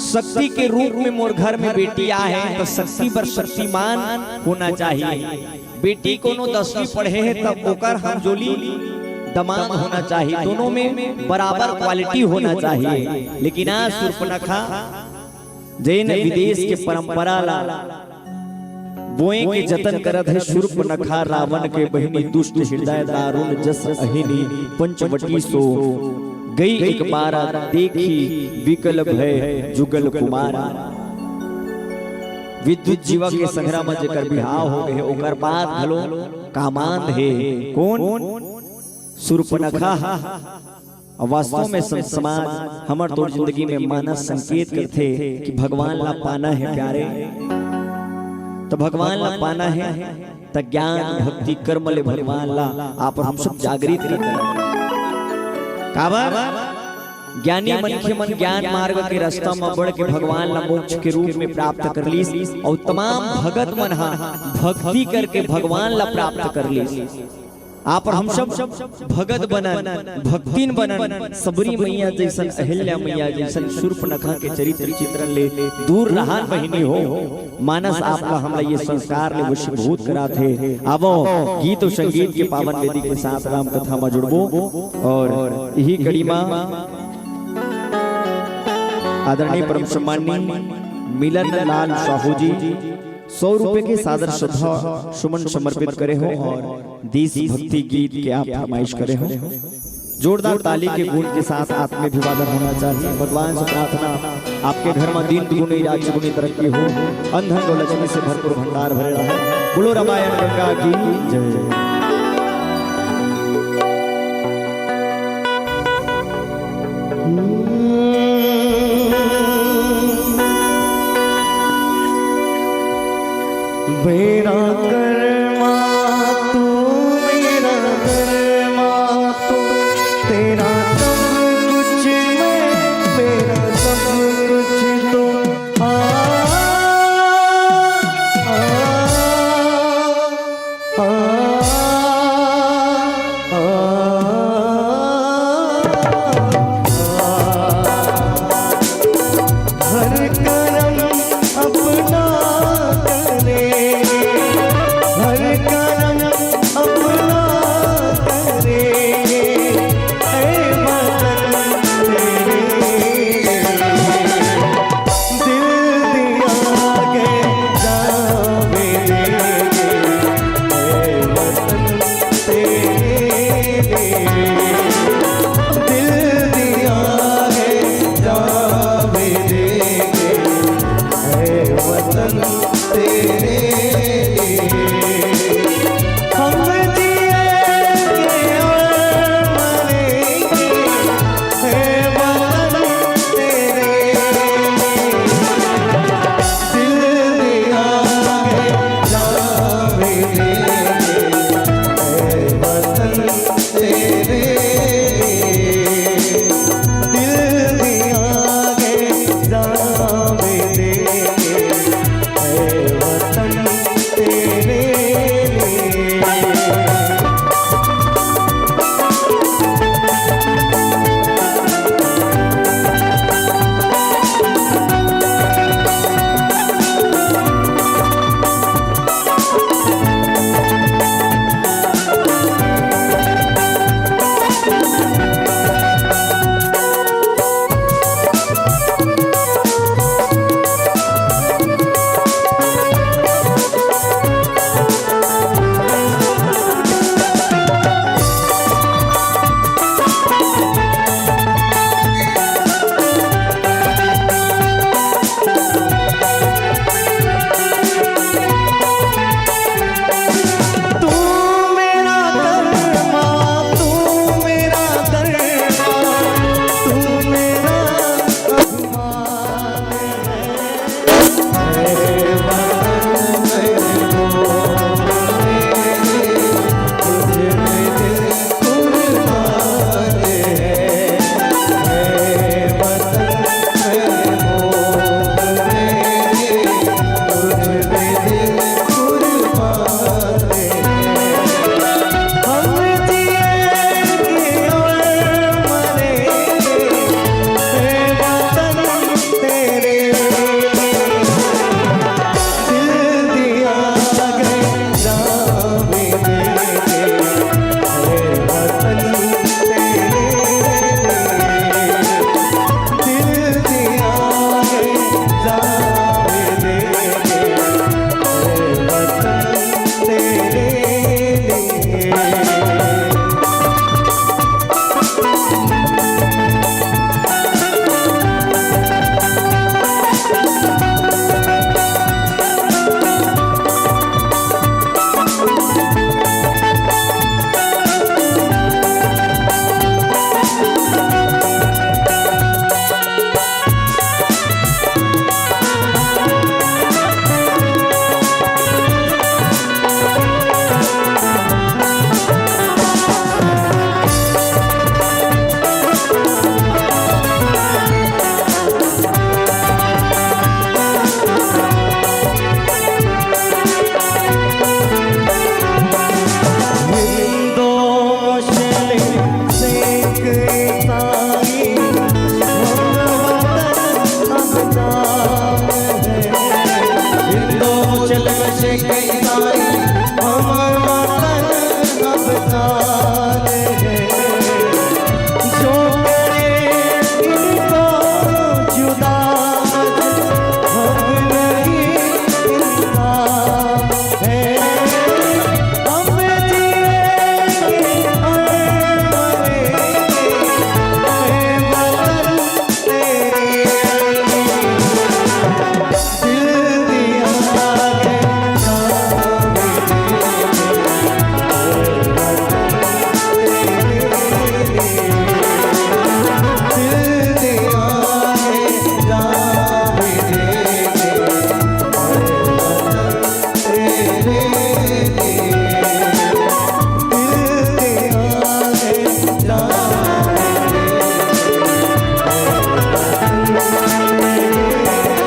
शक्ति के रूप में मोर घर में बेटी आए हे, त शक्ति बर शक्तिमान होना चाहिए। बेटी कोनो दसवीं पढ़े हे, तब ओकर हमजोली दमांद होना चाहिए, दोनों में बराबर क्वालिटी होना चाहिए। लेकिन आज सूर्पनखा जेन विदेश के परंपरा ला बोए के जतन करत हे, सूर्पनखा रावण के बहिनी, दुष्ट हृदय दारुण जस अहिनी, पंचवटी सो गई एक बारा, देखी बिकल भय जुगल कुमारा। विद्युत जीवा के संघरा म जेकर बिहाव हो गए, ओकर बाद घलो कामांध हे। कोन? सूर्पनखा। अउ वास्तव में संत समाज, हमर तोर जिंदगी में मानस संकेत करथे कि भगवान ला पाना हे प्यारे। त भगवान ला पाना हे, त ज्ञान, भक्ति, कर्म ले भगवान ला आप हम सब जागृत करना। काबर? ज्ञानी मनखे मन ज्ञान मार्ग के रास्ता म बढ़ के भगवान ला मोक्ष के रूप में प्राप्त कर लीस, अउ तमाम भगत मन हा भक्ति करके भगवान ला प्राप्त कर लीस। आप और हम सब भगत बनन, भक्तिन बनन, सबरी मैया जैसन, अहिल्या मैया जैसन, शूर्पणखा के चरित्र चित्रण ले दूर रहन बहिनी हो। मानस आप ला हमला ये संस्कार ले वशीभूत करात हे। आवो, गीत और संगीत के पावन वेदी के साथ राम कथा म जुड़बो और इही कड़ी म आदरणीय परम सम्माननीय मिलन लाल साहू जी सौ रुपए के सादर श्रद्धा सुमन समर्पित करे हो और देश भक्ति गीत के आप फरमाइश करे हो। जोरदार ताली के गूंज के साथ आत्म अभिवादन होना चाहिए। भगवान से प्रार्थना, आपके घर में दिन दुगुनी रात चौगुनी तरक्की हो, अन्न धन और लक्ष्मी से भरपूर भंडार भरे रहे। बोलो रामायण गंगा की जय। मेरा कर्मा तू, मेरा धर्मा तू, तेरा सब कुछ मैं, मेरा सब कुछ तू। आ, आ, आ, आ, आ। हर करम अपना करेंगे, हर जो करे इनको जुदा, हम नहीं इनका है। हम जिएंगे और मरेंगे, ऐ वतन तेरी। दिल दिया है जान भी दे दे, दिल दिया है जान भी दे दे, तेरे लिए। दिल दिया है जान भी दे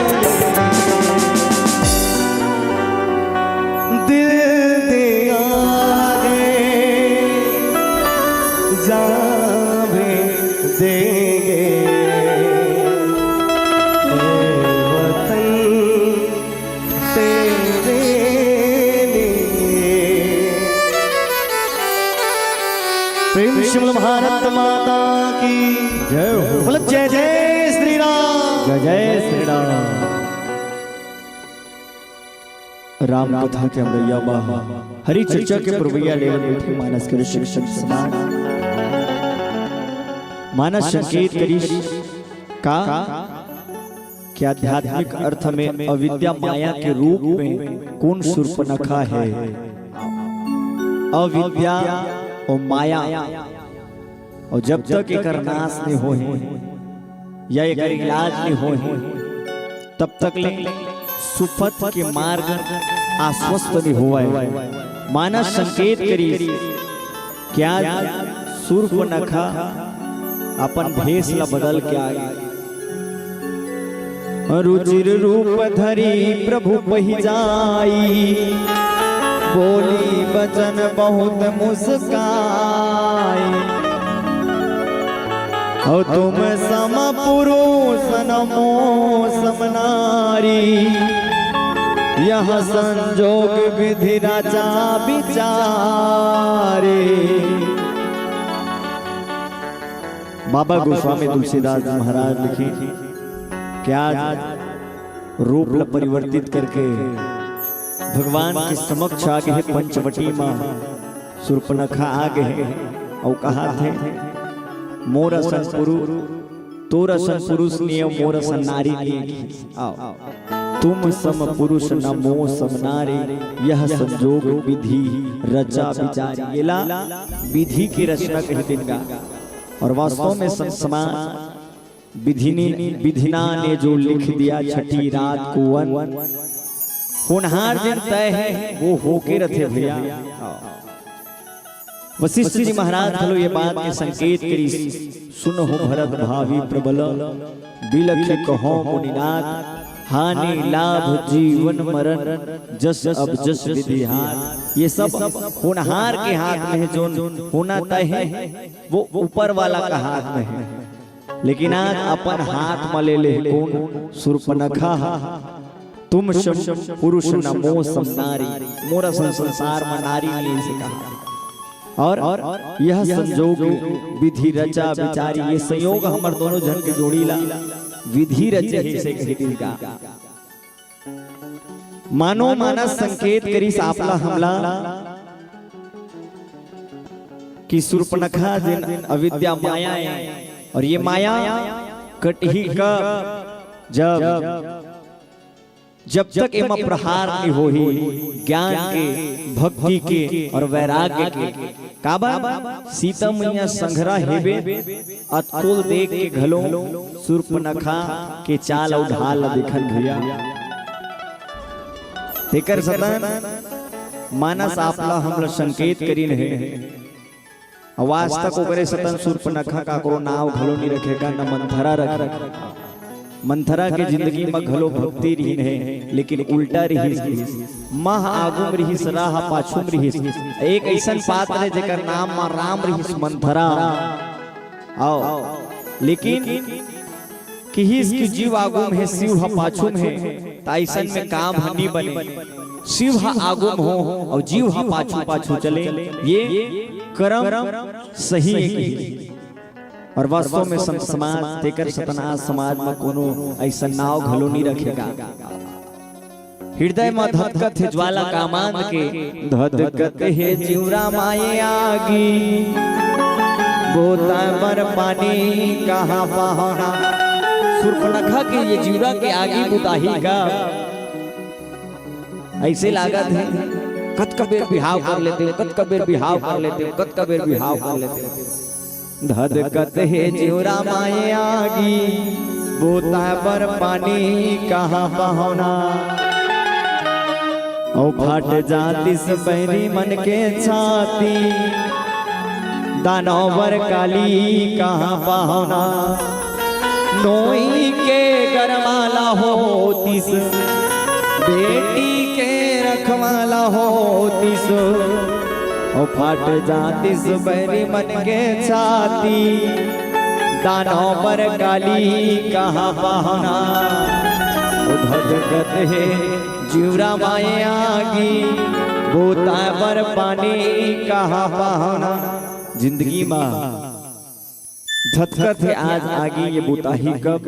दे। दिल दिया है जान भी देंगे, ऐ वतन तेरे लिए। प्रेम से बोलो भारत माता की जय हो। बोलो जय जय श्री राम। जय जय श्री राम। राम कथा के अमरैया बा, हरि चर्चा के पुरवैया लेवत बैठे मानस के ऋषि ऋषि समान। मानस संकेत करिस का कि आध्यात्मिक अर्थ में अविद्या माया के रूप में कौन सूर्पनखा है? अविद्या और माया, और जब तक एकर नाश नहीं होही, या एकर इलाज नहीं होही, तब तक ले सुपथ के मार्ग आश्वस्त नहीं होवय। मानस संकेत करिस कि आज सूर्पनखा अपन भेष ला बदल के आए। रुचिर रूप धरी प्रभु पहि जाई, बोली बचन बहुत मुस्काई। और तुम सम पुरुष न मो सम नारी, यह संजोग विधि रचा विचारी। बाबा गोस्वामी तुलसीदास जी महाराज लिखे कि आज रूप ल परिवर्तित करके भगवान के समक्ष आ गे हे, पंचवटी म सूर्पनखा आ गे हे, अउ कहाथे, "मोर असन पुरु-, तोर असन पुरुष निये, मोर असन नारी निये।" आओ, "तुम सम पुरुष न मो सम नारी, यह संजोग विधि रचा विचारी।" एला विधि के रचना कहिथे गा। और वास्तव में संत समाज विधि ने, विधिना ने जो लिख दिया छठी रात को अंत, होनहार जेन तय हे, वो होके रथे भैया। वशिष्ठ जी महाराज घलो ये बात के संकेत करिस, "सुनहु भरत भावी प्रबल, बिलखि कहौ मुनिनाथ, हानि लाभ जीवन मरण, जस अब जस विधि हाथ।" ये सब होनहार के हाथ में हे, जोन होना तय हे, वो ऊपर वाला का हाथ में हे। लेकिन आज अपन हाथ म ले ले कोन सूर्पनखा ह, "तुम सम पुरुष न मो सम नारी, मोर असन संसार म नारी नइ," अइसे कहा। और यह संजोग विधि रचा विचारी, ये संयोग हमर दोनों झन के जोड़ी ला विधि रचे हे, अइसे कहिथे गा। मानो मानस संकेत करिस आपला हमला कि सूर्पनखा जेन अविद्या माया हे, और ये माया कटही कब? जब, जब तक एमा प्रहार नइ होही ज्ञान के, भक्ति के और वैराग्य के। काबर? सीता मैया संघरा हेबे, अतकोल देख के घलो सूर्पनखा के चाल अउ ढाल ल देखन भैया। तेकर सतन मानस आपला हमला संकेत करिन हे। अउ आज तक ओकरे सतन सूर्पनखा काकरो नाव घलो नइ रखे गा, न मंथरा रखे। मंथरा के जिंदगी म घलो भक्ति रिहिन हे, लेकिन उल्टा रिहिस। म ह आगू म रिहिस, रा ह पाछू म रिहिस। एक अइसन पात्र हे जेकर नाम म राम रिहिस, मंथरा। आओ, लेकिन किहिस कि जीव आगू म हे, शिव ह पाछू म हे, त अइसन में काम ह नी बने। शिव ह आगू म हो अउ जीव ह पाछू पाछू चले, ये करम सही हे कहिस। अउ वास्तव में संत समाज, तेकर सेती आज समाज म कोनो अइसन नाव घलो नइ रखे का। हृदय म धधकत हे ज्वाला कामांध के, धधकत हे जिउरा म ये आगी, बोता बर पानी कहाँ पाहना। सुर्पनखा के ये जिउरा के आगी बुताही का। अइसे लागत हे, कतका बेर बिहाव कर लेतेंव, कतका बेर बिहाव कर लेतेंव, कतका बेर बिहाव कर लेतेंव। धधकत हे जिउरा म ये आगी, बोता बर पानी कहाँ पाहना। अउ फाट जातिस बैरी मन के छाती, दानव बर काली कहाँ पाहना। नोई के गरमा ला होतिस, बेटी के रखमा ला होतिस। अउ फाट जातिस बैरी मन के छाती, दानव बर काली कहाँ पाहना। अउ धधकत हे जिउरा म ये आगी, बोता बर पानी कहाँ पाहना। जिंदगी म धधकत हे आज आगी, ये बुताही कब?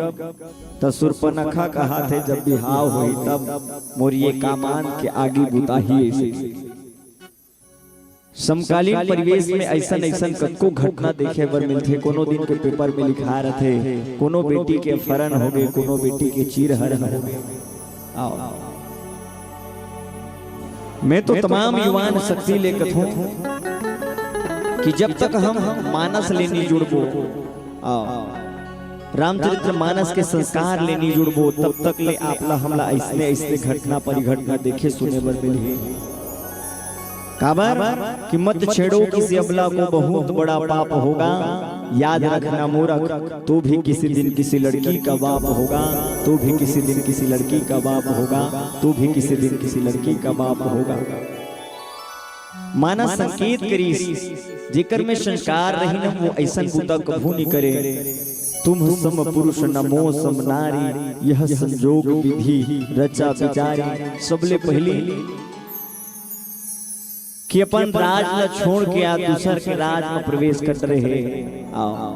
त सुर्पनखा कहत हे, जब बिहाव होही तब मोर ये कामांध के आगी बुताही। अइसे समकालीन परिवेश में अइसन-अइसन कतको घटना देखे बर मिलथे। कोनो दिन के पेपर में लिखा रथे, कोनो बेटी के अपहरण होगे, कोनो बेटी के चीरहरण होगे। आओ। मैं तो तमाम युवान शक्ति ले कथों कि जब तक हम मानस ले नइ जुड़बो, आओ, रामचरित्र मानस के संस्कार ले नइ जुड़बो, तब तक ले आप ला हमला अइसने अइसने घटना परिघटना देखे सुने बर मिलही। काबर कि मत छेड़ो किसी अबला को, बहुत बड़ा पाप होगा। याद रखना मूरख, तू भी किसी दिन किसी लड़की का बाप होगा, तू भी किसी दिन किसी लड़की का बाप होगा, तू भी किसी दिन किसी लड़की का बाप होगा। मानस संकेत करिस, जेकर में संस्कार रही न, वो अइसन बूता कभू नइ करे। तुम सम पुरुष न मो सम नारी, यह संजोग विधि रचा विचारी। सबले पहिली कि अपन राज ल छोड़ के आज दूसर के राज म प्रवेश कर रहे। आओ,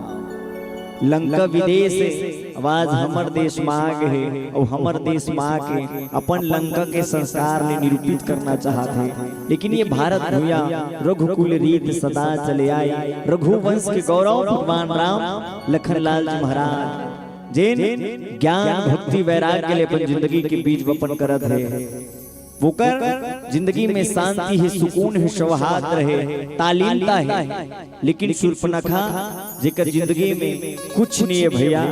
लंका विदेश हे, अब आज हमर देश म आ गे हे, अउ हमर देश म आके अपन लंका के संस्कार ले निरूपित करना चाहत हे। लेकिन ये भारत भुइयां रघुकुल रीत सदा चले आई, रघुवंश के गौरव भगवान राम लखन लाल जी महाराज, जेन ज्ञान भक्ति वैराग्य ले अपन जिंदगी के बीज वपन करत हे। ओकर जिंदगी में शांति हे, सुकून हे, सौहार्द रहे, तालीनता हे। लेकिन सुर्पनखा, जेकर जिंदगी में कुछ नइ हे भइया,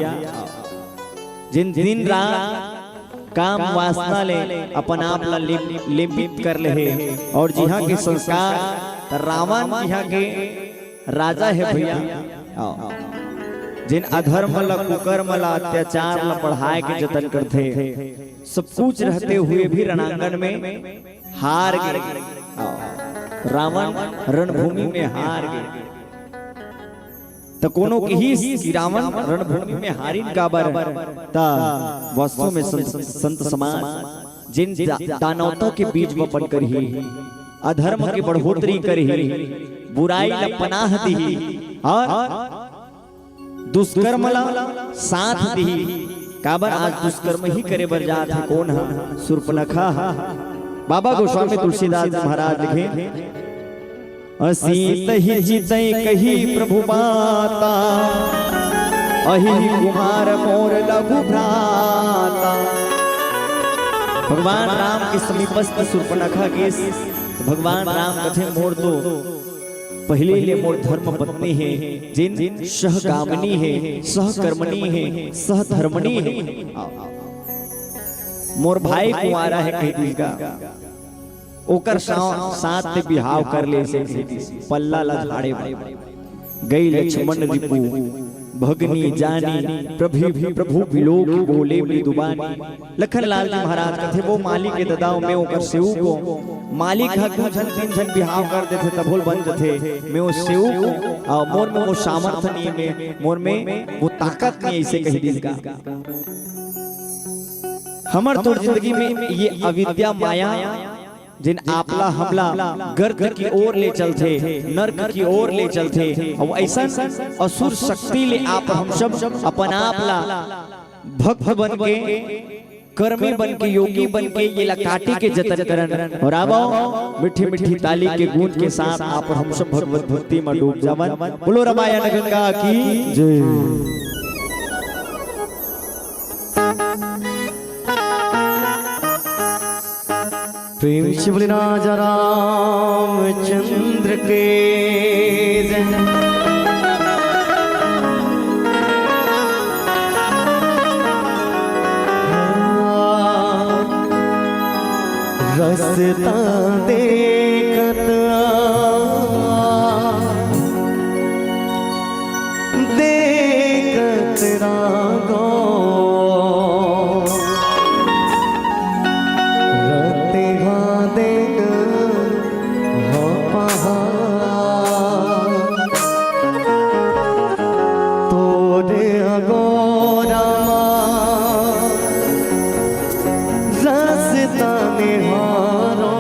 जेन दिन रात काम वासना ले अपन आप ला लिम-, लिम्बित कर ले हे, अउ जिहां के संस्कार रावण जिहां के राजा हे भइया, जेन अधर्म ला, कुकर्म ला, अत्याचार ला बढ़ाए के जतन करथे, सब कुछ रहते हुए भी रणांगन में हार गे। रावण रणभूमि में हार गे। त कोनो किहिस कि रावण रणभूमि में हारिन काबर? त वास्तव में संत, संत समाज जेन दा-, दानवता के बीज वपन करही, अधर्म के बढ़ोतरी करही, बुराई ला पनाह दिही अउ दुष्कर्म ला साथ दिही। काबर आज दुष्कर्म ही करे बर जात हे कोन ह? सुर्पनखा ह। बाबा गोस्वामी तुलसीदास महाराज लिखे, असीत ही चितई कही प्रभु माता, अही कुमार मोर लघु भ्राता। भगवान राम के समीपस्थ सुर्पनखा गिस, त भगवान राम कथे, मोर तो पहिली ले मोर धर्म पत्नी हे, जेन सहगामिनी हे, सहकर्मणी हे, सहधर्मणी हे। मोर भाई कुंवारा हे कहि दिस गा। ओकर सा-, साथ ते बिहाव कर ले से कहि दिस। पल्ला ला झाड़े बर। गई लक्ष्मण रिपु भगनी जानी, प्रभु, प्रभु विलोक बोले मृदुबानी। लखन लाल जी महाराज कथे, वो मालिक के ददा, मैं ओकर सेवक हों। मालिक ह दू झन, तीन झन बिहाव कर देथे, तभो ले बन जथे। मैं ओ सेवक हों, अउ मोर में वो सामर्थ नइ हे, मैं, मोर में वो ताकत नइ हे, अइसे कहि दिस गा। हमर तोर जिंदगी में ये अविद्या, माया, जेन आपला हमला गर्त की ओर ले चलथे, नरक की ओर ले चलथे, अउ अइसन असुर शक्ति ले आप हम सब अपन आप ला भक्त बन के, कर्मी बन के, योगी बन के, येला काटे के जतन करन। अउ आवव, मीठी मीठी ताली के गूंज के साथ आप हम सब भगवत भक्ति म डूब जावन। बोलो रामायण गंगा की जय। प्रेम से बोले राजा रामचंद्र के जय। रस्ता देखत आ, देखत रागो। रतिहा दिन हो पहाड़, तोरे अगोरा मा रस्ता निहारो,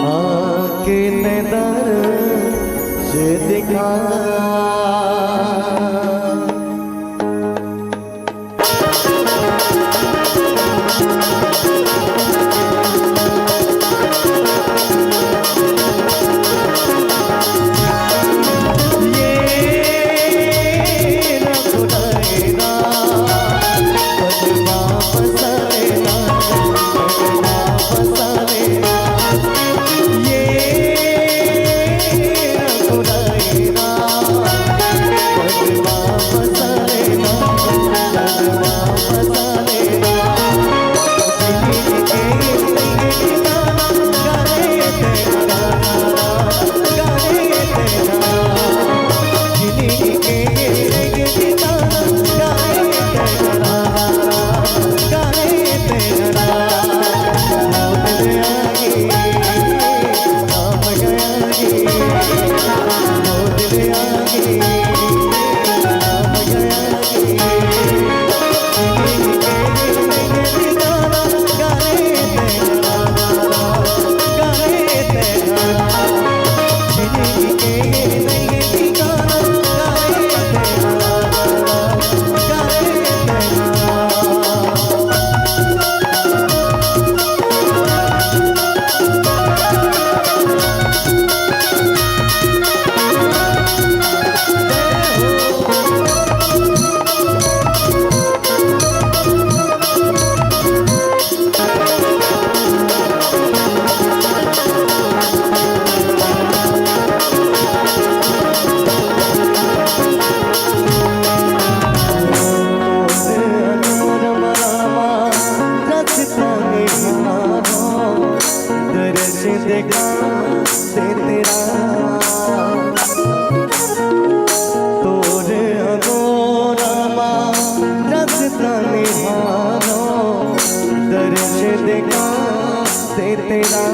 आके ते दर्श दिखा। दर्श देखा से तेरा, तोर अगोरा मा रस्ता निहारो, दर्श देखा से तेरा।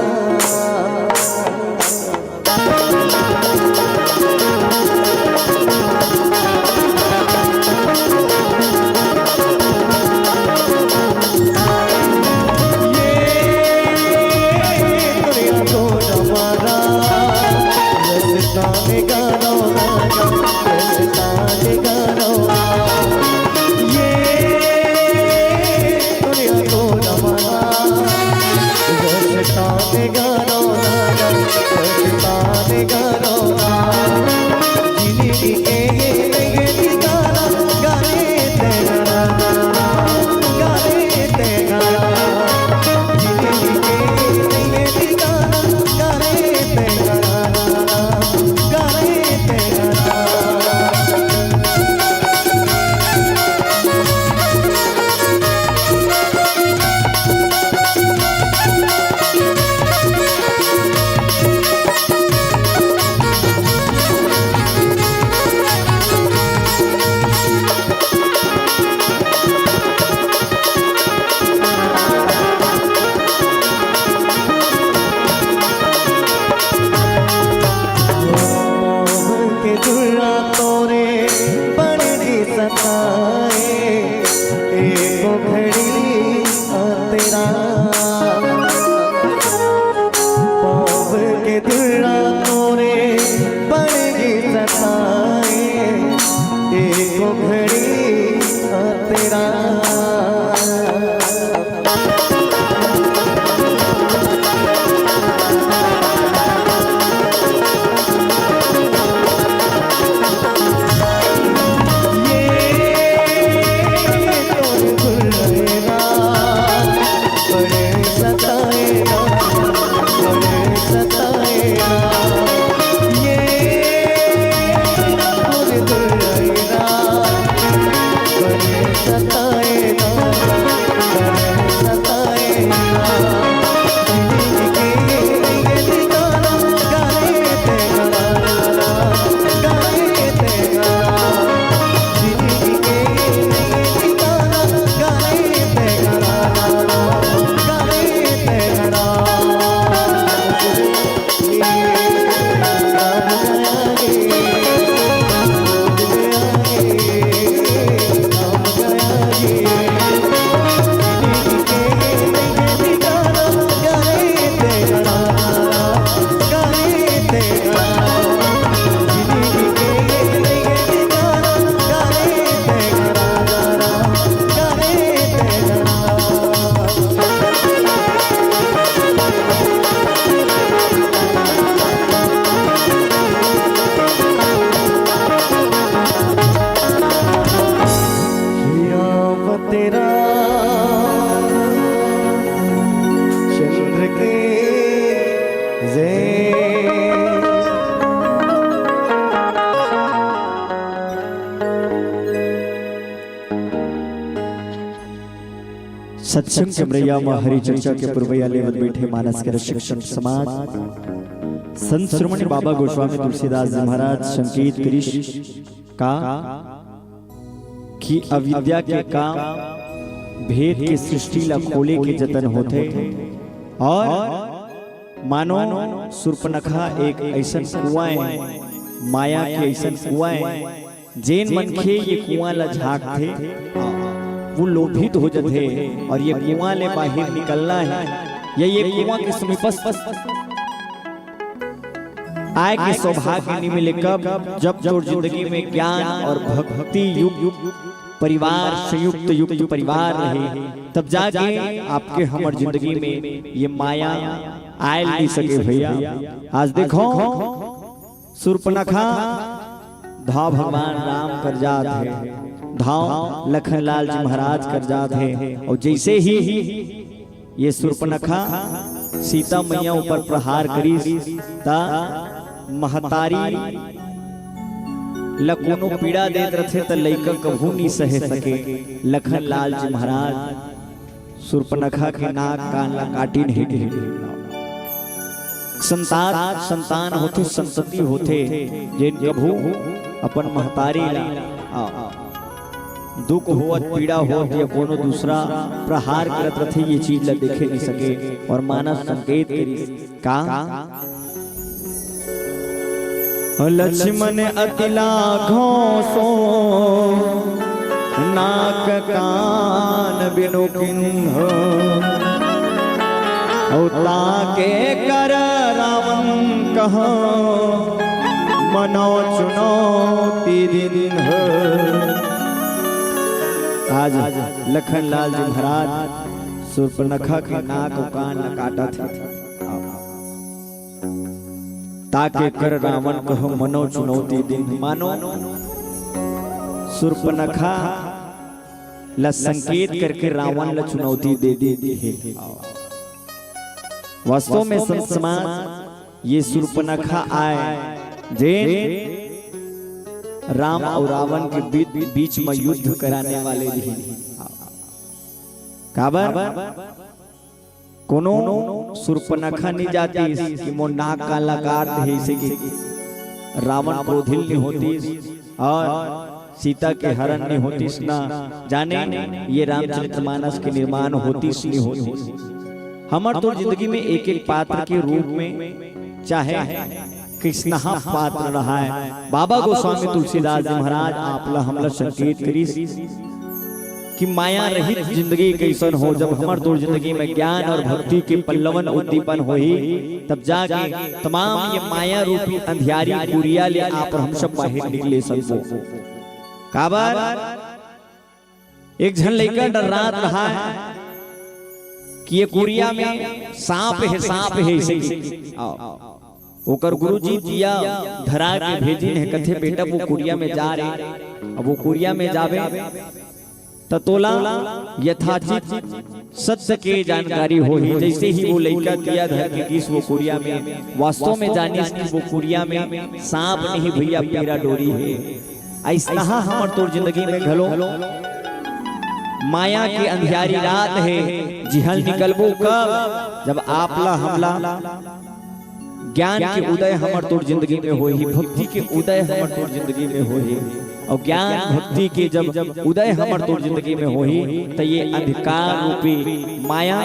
जय। सत्संग के मरैया म हरि चर्चा के पुरवैया लेवत बैठे मानस के रसिक संत समाज, संत शिरोमणि बाबा गोस्वामी तुलसीदास जी महाराज संकेत करिस का कि अविद्या के काम भेद के सृष्टि ला खोले के जतन होथे, और मानो सुर्पनखा एक अइसन कुआं ए, माया के अइसन कुआं ए, जेन मनखे ये कुआं ला झांकथे, वो लोभित हो जथे और ये कुआं ले बाहिर निकलना हे, या ये कुआं के समीपस्थ आय के सौभाग्य नइ मिले। कब? जब तोर जिंदगी में ज्ञान और भक्ति युक्त परिवार, संयुक्त युक्त परिवार रहे, तब जाके आपके हमर जिंदगी में ये माया आयल नइ सके भैया। आज देखो, सुर्पनखा धाव भगवान राम कर जात हे, धाव लखनलाल जी महाराज कर जात हे, और जैसे ही ये सुर्पनखा सीता मैया ऊपर प्रहार करिस, त महतारी ल कोनो पीड़ा देत रथे, त लइका कभू नइ सहे सके। लखनलाल जी महाराज सुर्पनखा के नाक कान ला काटिन हे। संतान, संतान होथे, संतति होथे, जेन कभू अपन महतारी ला, आ, दुख होवत, पीड़ा होवत या कोनो दूसरा प्रहार करत रथे, ये चीज ला देखे नइ सके। और मानस संकेत करिस का? लक्ष्मण अति लाघव सो, नाक कान बिनु किन्हो। अउ ताके कर रावण कहो, मनो चुनौती दिन्हो। आज लखनलाल जी महाराज सुर्पनखा के नाक अउ कान ल काटत हे। ताके कर रावण कहो, मनो चुनौती दिन्हो। मानो सुर्पनखा ला संकेत करके रावण ला चुनौती दे दे हे। वास्तव में संत समाज, ये सुर्पनखा आय, जे राम अउ रावण के बी-, बीच में युद्ध कराने वाले रहिन। काबर? कोनो सुर्पनखा नइ जातिस कि मोर नाक कान ला काट दे, अइसे कि रावण क्रोधिल नइ होतिस और सीता के हरण नइ होतिस ना। जाने ये रामचरितमानस के निर्माण होतिस नइ होतिस। हमर तोर जिंदगी में एक एक पात्र के रूप में, चाहे कइसनहा पात्र रहय, बाबा गोस्वामी तुलसीदास जी महाराज आप ला हमला संकेत करिस कि माया रहित जिंदगी कइसन हो। जब हमर तोर जिंदगी में ज्ञान और भक्ति के पल्लवन उद्दीपन होही, तब जाके तमाम ये माया रूपी अंधियारी कुरिया ले आप और हम सब बाहिर निकले सकबो। काबर? एक झन लइका डर्रात रहय कि ये कुरिया में सांप हे, सांप हे, अइसे कि। आओ। ओकर गुरुजी दिया धरा के भेजिन हे, कथे, "बेटा, वो कुरिया में जा रे।" अब वो कुरिया में जाबे, त तोला यथाचित सत्य के जानकारी होही। जइसे ही वो लइका दिया धर के गिस वो कुरिया में, वास्तव में जानिस कि वो कुरिया में सांप नहीं भैया, पीरा डोरी हे। अइसनहा हमर तोर जिंदगी में घलो माया के अंधियारी रात हे, जिहां ले निकलबो कब? जब आप ला हमला ज्ञान के उदय हमर तोर जिंदगी में होही, भक्ति के उदय हमर तोर जिंदगी में होही। अउ ज्ञान भक्ति के जब उदय हमर तोर जिंदगी में होही, त ये अंधकार रूपी माया,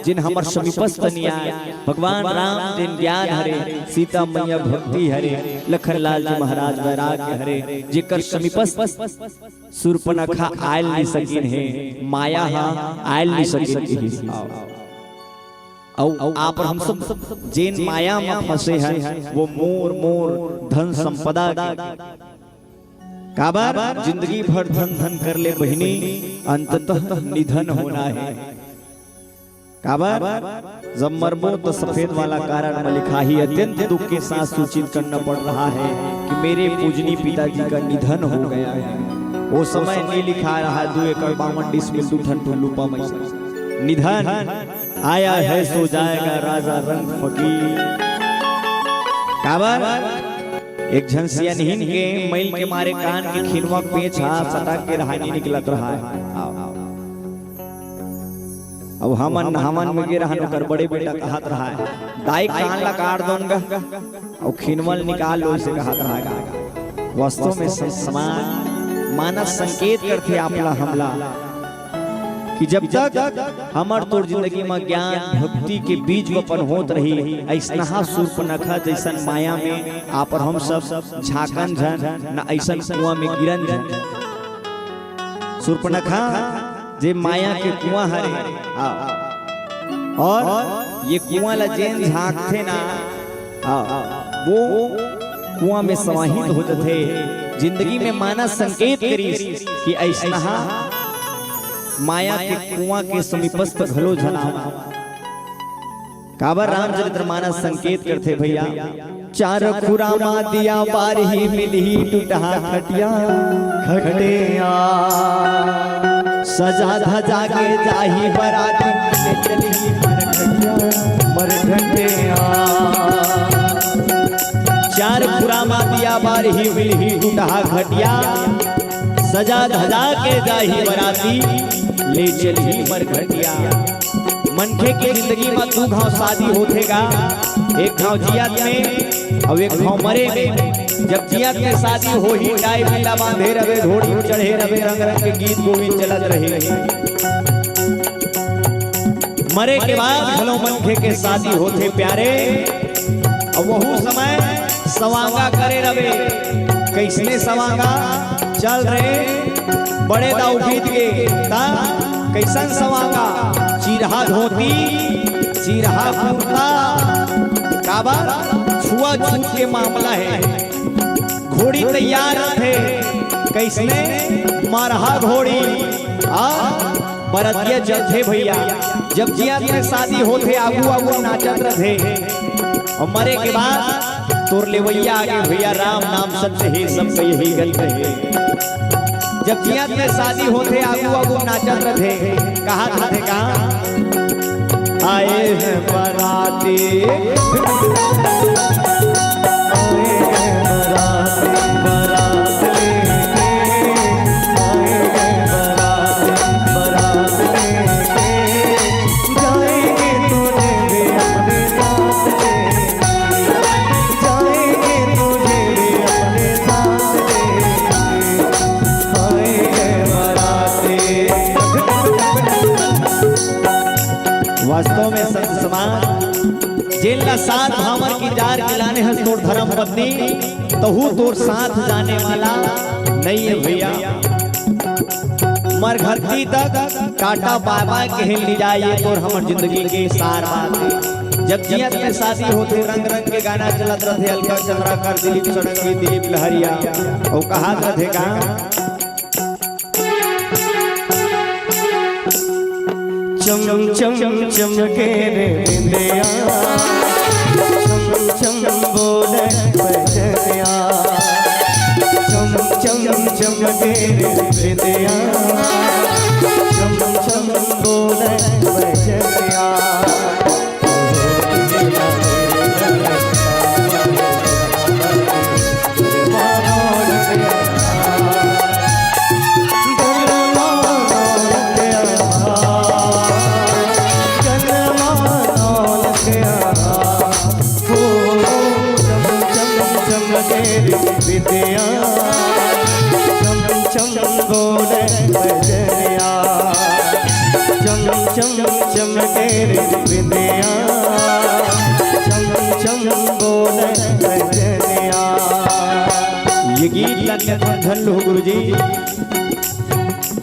जेन हमर समीपस्थ नइ आय, भगवान राम जेन ज्ञान हरे, सीता मैया भक्ति हरे, लखनलाल जी महाराज वैराग्य हरे, जेकर समीपस्थ सुर्पनखा आयल नइ सकिन हे, माया हा आयल नइ सकिन हे। अउ आप हम सब जेन माया म फंसे हन, वो मोर, मोर धन संपदा के। काबर? जिंदगी भर धन धन कर ले बहिनी, अंततः निधन होना हे। काबर? जब मरबो त सफेद वाला कारड म लिखाही, अत्यंत दुख के साथ सूचित करना पड़ रहा है कि मेरे पूजनीय पिताजी का निधन हो गया है। वो समय नइ लिखा रहा, दू एकड़ बावन डिसमिल दू ठन टुल्लू पामई। निधन आया है सो जाएगा राजा रंग फकीर। काबर? एक झन सियनहिन के मइल के मारे कान के खिनवा के पेंच हा सटक के रहा, नइ निकलत रहा। अउ हमन नहावन में गे रहन, ओकर बड़े बेटा कहत रहा, "दाई, कान ला काट दोन गा, अउ खिनवा ल निकाल लो," अइसे कहत रहा गा। वास्तव में सं-, समाज, मानस संकेत करथे आपला हमला, कि जब तक हमर तोर जिंदगी म ज्ञान भक्ति के बीज वपन होत रही, अइसनहा सूर्पनखा जइसन माया में आप अउ हम सब झांकन झन, न अइसन कुआं में गिरन झन। सूर्पनखा जे माया के कुआं हरे, आ, अउ ये कुआं ला जेन झांकथे ना, आ, वो कुआं में समाहित हो जथे। जिंदगी में मानस संकेत करिस कि अइसनहा माया के कुआं के समीपस्थ घलो झन आव। काबर रामचरित मानस संकेत करथे भइया, चार खुरामा दिया बारही मिलही टूटहा खटिया। खटिया। सजा धजा के जाही बराती ले चलही मरघटिया। मरघटिया। चार खुरामा दिया बारही मिलही टूटहा खटिया। सजा धजा के जाही बराती ले चलही मरघटिया। मनखे के जिंदगी म दू घांव शादी होथे गा, एक घांव जियत में अउ एक घांव मरे में। जब जियत में शादी होही, टाई बिल्ला बांधे रवे, घोड़ी चढ़े रवे, रंग रंग के गीत गोविंद चलत रहे। मरे के बाद घलो मनखे के शादी होथे प्यारे, अउ वहू समय सवांगा करे रवे। कइसने सवांगा? चल रे, बड़े दाऊ बीत गे, ता कइसन सवांगा? चिरहा धोती, चिरहा कुर्ता, काबर? छुआछूत के मामला हे। घोड़ी तैयार रथे, कइसने? मरहा घोड़ी। आ, बरतिया चलथे भइया, जब जियत में शादी होथे, आगू आगू नाचत रथे, अउ मरे के बाद तोर लेवइया आगे भइया, राम नाम सत्य हे, सबका यही गत हे। जब जियत में शादी होथे, आगू आगू नाचत रथे, कहत रथे का? आए हैं बराती। आए हैं बराती, बरात लेके। आए हैं बराती, बरात लेके। जाएंगे तुझे भी अपने साथ ले। जाएंगे तुझे भी अपने साथ ले। आए हैं बराती। वास्तव में संत समाज, जेन ला सात भांवर के जार के लाने हस तोर धर्म पत्नी, तहू तोर साथ जाने वाला नइ हे भइया। मरघट्टी तक टाटा बाय बाय कहे ले जाए, तोर हमर जिंदगी के सार बात हे। जब जियत में शादी होथे, रंग रंग के गाना चलत रथे, अलका चंद्राकर, दिलीप षडंगी, दिलीप लहरिया, अउ कहत रथे का? चम चम चमके रे बिंदिया, चम चम बोले बजनिया। चम चम चमके रे बिंदिया, चम चम बोले बजनिया। विद्या चम चम बोले बजनिया, चम चम चमके रे बिंदिया, चम चम बोले बजनिया। ये गीत ला निरंजन लो गुरुजी,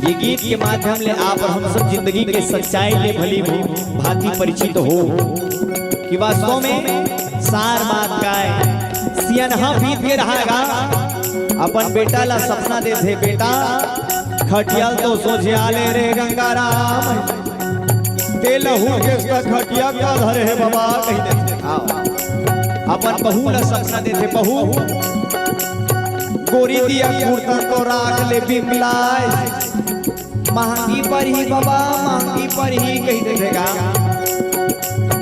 ये गीत के माध्यम ले आप अउ हम सब जिंदगी के सच्चाई ले भली भांति परिचित हो कि वास्तव में सार बात काय। सियनहा बीत के रहा गा, अपन बेटा ला सपना देथे, "बेटा, खटिया ल तो सोझिया ले रे गंगाराम, ते लहू के खटिया का धरे हे बाबा," कहि देथे। आओ। अपन बहू ला सपना देथे, "बहू, गोरी दिया कुर्ता तो राख ले बिमलाय।" महंगी परही बाबा, महंगी परही कहि देथे गा।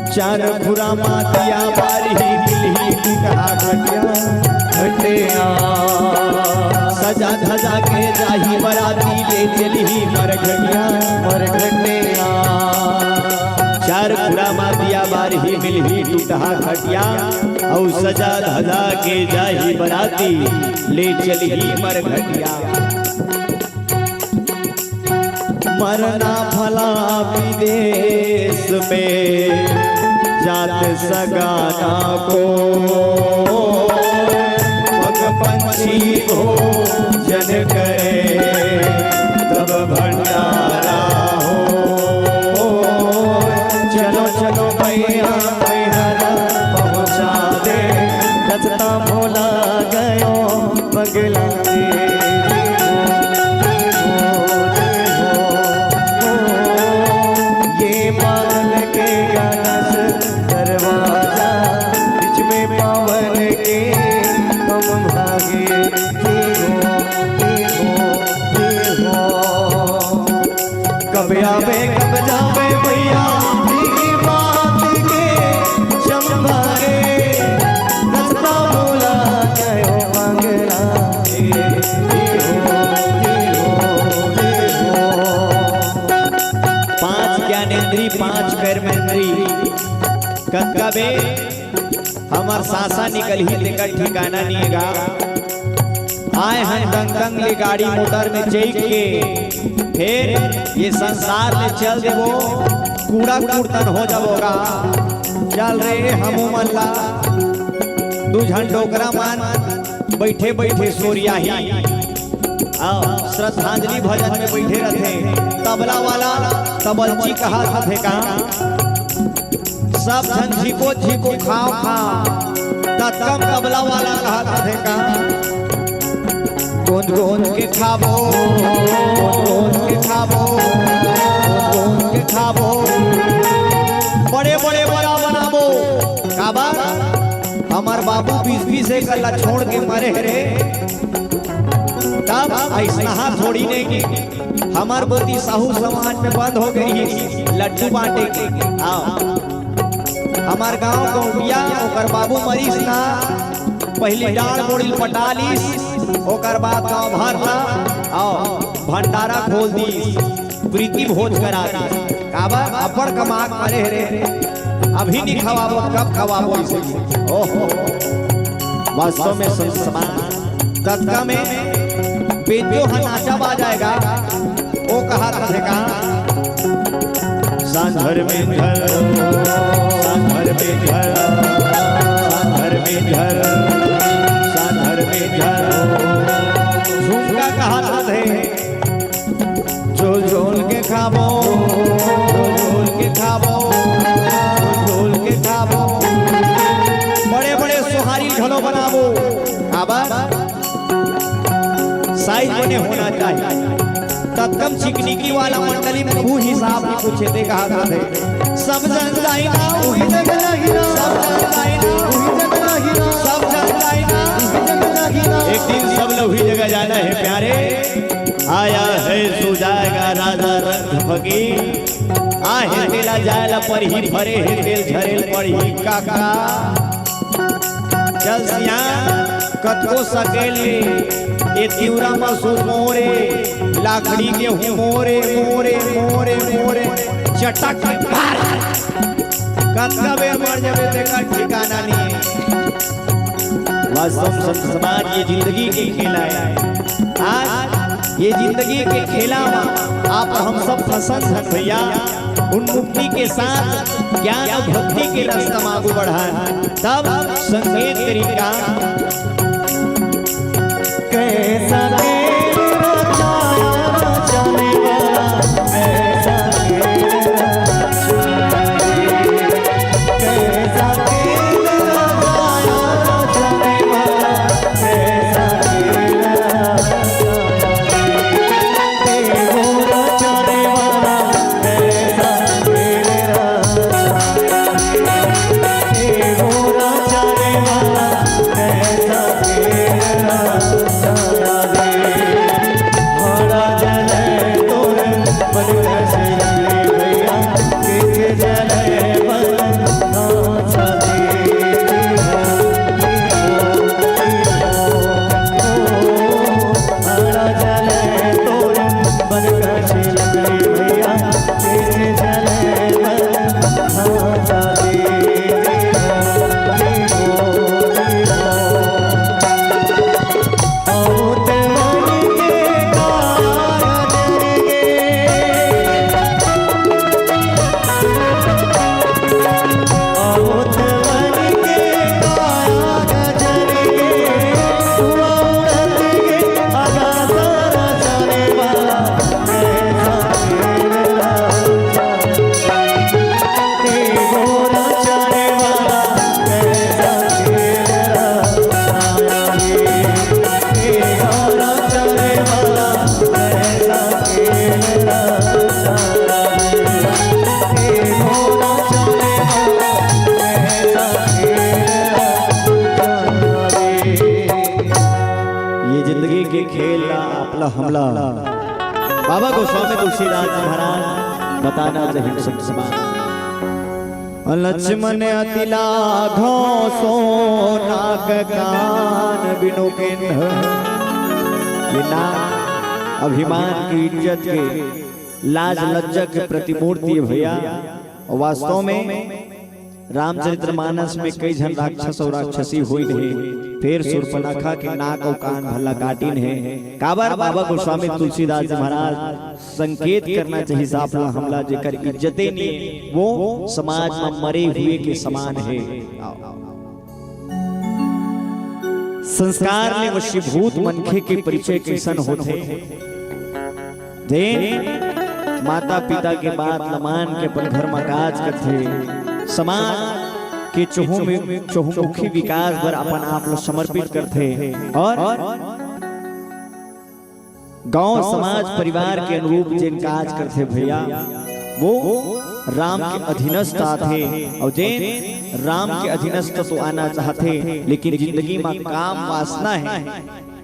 चार खुरामा दिया बारही मिलही टूटहा घटिया, घटिया। सजा धजा के जाही बराती, ले चलही मरघटिया, मरघटिया। चार खुरा मा दिया बारही, मिलही टूटहा खटिया, अउ सजा धजा के जाही बराती, ले चलही मरघटिया। मरना भला विदेश में, जात सगाना को। पग पंछी भोजन करे, तब भंडारा हो। चलो, चलो, भैया, भैया, पहुँचा दे, रस्ता भुला गयो। पगला तेरी हो, हो, हो। ये पागल के गलस दरवाजा, बीच में पावन के हम भागे। ये हो, ये हो, ये हो। कब आवे, कब जावे भैया, भीगी बात के चंबा रे, रस्ता भुला गयो मंगला रे। ये हो, ये हो, ये हो। पांच ज्ञानेंद्री, पांच कर्मेंद्री, कतका बे हमर सांसा निकलही तेकर ठिकाना नइ गा। आए हन दंग दंग ले गाड़ी मोटर में चइक के, फेर ये संसार ले चल देबो, कूड़ा कुरतन हो जाबो गा। चल रे हमू मन ला दू झन डोकरा मन बइठे बइठे सोरियाही। अउ श्रद्धांजलि भजन में बइठे रथे। तबला वाला तबलची कहत हे का, सब झन झिको झिको खाव खा, ततकम तबला वाला कहत हे का, गोंद गोंद के खाबो, गोंद गोंद के खाबो, गोंद गोंद के खाबो, बड़े बड़े बड़ा बनाबो। काबर? हमर बाबू बीस बीस एकड़ ला छोड़ के मरे हे रे। तब अइसनहा थोड़ी नहीं कि हमर बोती साहू समाज में बंद हो गई ही लड्डू बांटे के। आओ, हमर गांव गौंडिया, ओकर बाबू मरीस ना, पहली डांड़ बोड़ी पटा लीस, ओकर बाद गांव भर ला, आओ, भंडारा खोल दीस, प्रीति भोज करा दीस। काबर? अब्बड़ कमा के मरे हे रे, अभी नहीं खवाबो, कब खवाबो इसे? ओहो, वास्तव में संत समाज। ततका में बेंजो ह नाचा बाजाए गा, ओ कहत हे का, सांझर में झर, सांझर में झर, सांझर में झर, सांझर में झर। झुमका कहत हे, झोल झोल के खाबो, झोल झोल के खाबो, झोल झोल के खाबो। बड़े बड़े सोहारी घलो बनाबो। काबर? साइज बने होना चाहिए। ततकम चिकनिकी वाला मंडली में ऊ हिसाब नहीं पूछे, ते कहा था थे। सब जन जाई ना, उही जग रही ना। सब जन जाई ना, उही जग रही ना। सब जन जाई ना, उही जग रही ना। एक दिन सब लोग ही जगह जाना है प्यारे। आया है सो जाएगा राजा रंग फकीर। आहे तेला जायला परही, भरे हे तेल झरेल परही काका। चल सिया, कतको सकेल ले, ए तिवरा म सु मोरे, लाकड़ी के हूँ मोरे, मोरे, मोरे, मोरे, चटक मार। कतका बेर मर जाबे तेकर ठिकाना नहीं। वास्तव में संत समाज ये जिंदगी के खेला है। आज ये जिंदगी के खेला में आप हम सब फंसन हन भैया। उन्मुक्ति के साथ ज्ञान अउ भक्ति के रास्ता म आगू बढ़ा। तब संकेत तरीका कैसा तेरा जाने वाला, कैसा तेरा, कैसा तेरा जाने वाला, कैसा तेरा, तेरा जाने वाला, कैसा तेरा, तेरा जाने वाला, कैसा खेल ला, आपला हमला। बाबा गोस्वामी तुलसीदास जी महाराज बताना चाहिए संत समाज। लक्ष्मण अति लाघव सो नाक कान बिनु किन्ह। ये नाक अभिमान की, इज्जत के, लाज लज्जा के प्रतिमूर्ति है भैया। और वास्तव में रामचरितमानस में कई झन राक्षस और राक्षसी होइन हे, फेर सूर्पनखा के नाक अउ कान भला काटिन हे। काबर बाबा गोस्वामी तुलसीदास जी महाराज संकेत करना चाहिए साफ ला हमला, जेकर इज्जते नहीं, वो समाज में मरे हुए के समान है। संस्कार ले वशीभूत मनखे के परिचय कैसन होथे? जेन माता पिता के बात ल मान के अपन घर म काज करथे, समाज के चहुमु-, चहुमुखी विकास बर अपन आप ल समर्पित करथे और गांव, समाज, परिवार के अनुरूप जेन काज करथे भैया, वो राम के अधीनस्थ आथे। और जेन राम के अधीनस्थ तो आना चाहथे, लेकिन जिंदगी म काम वासना है,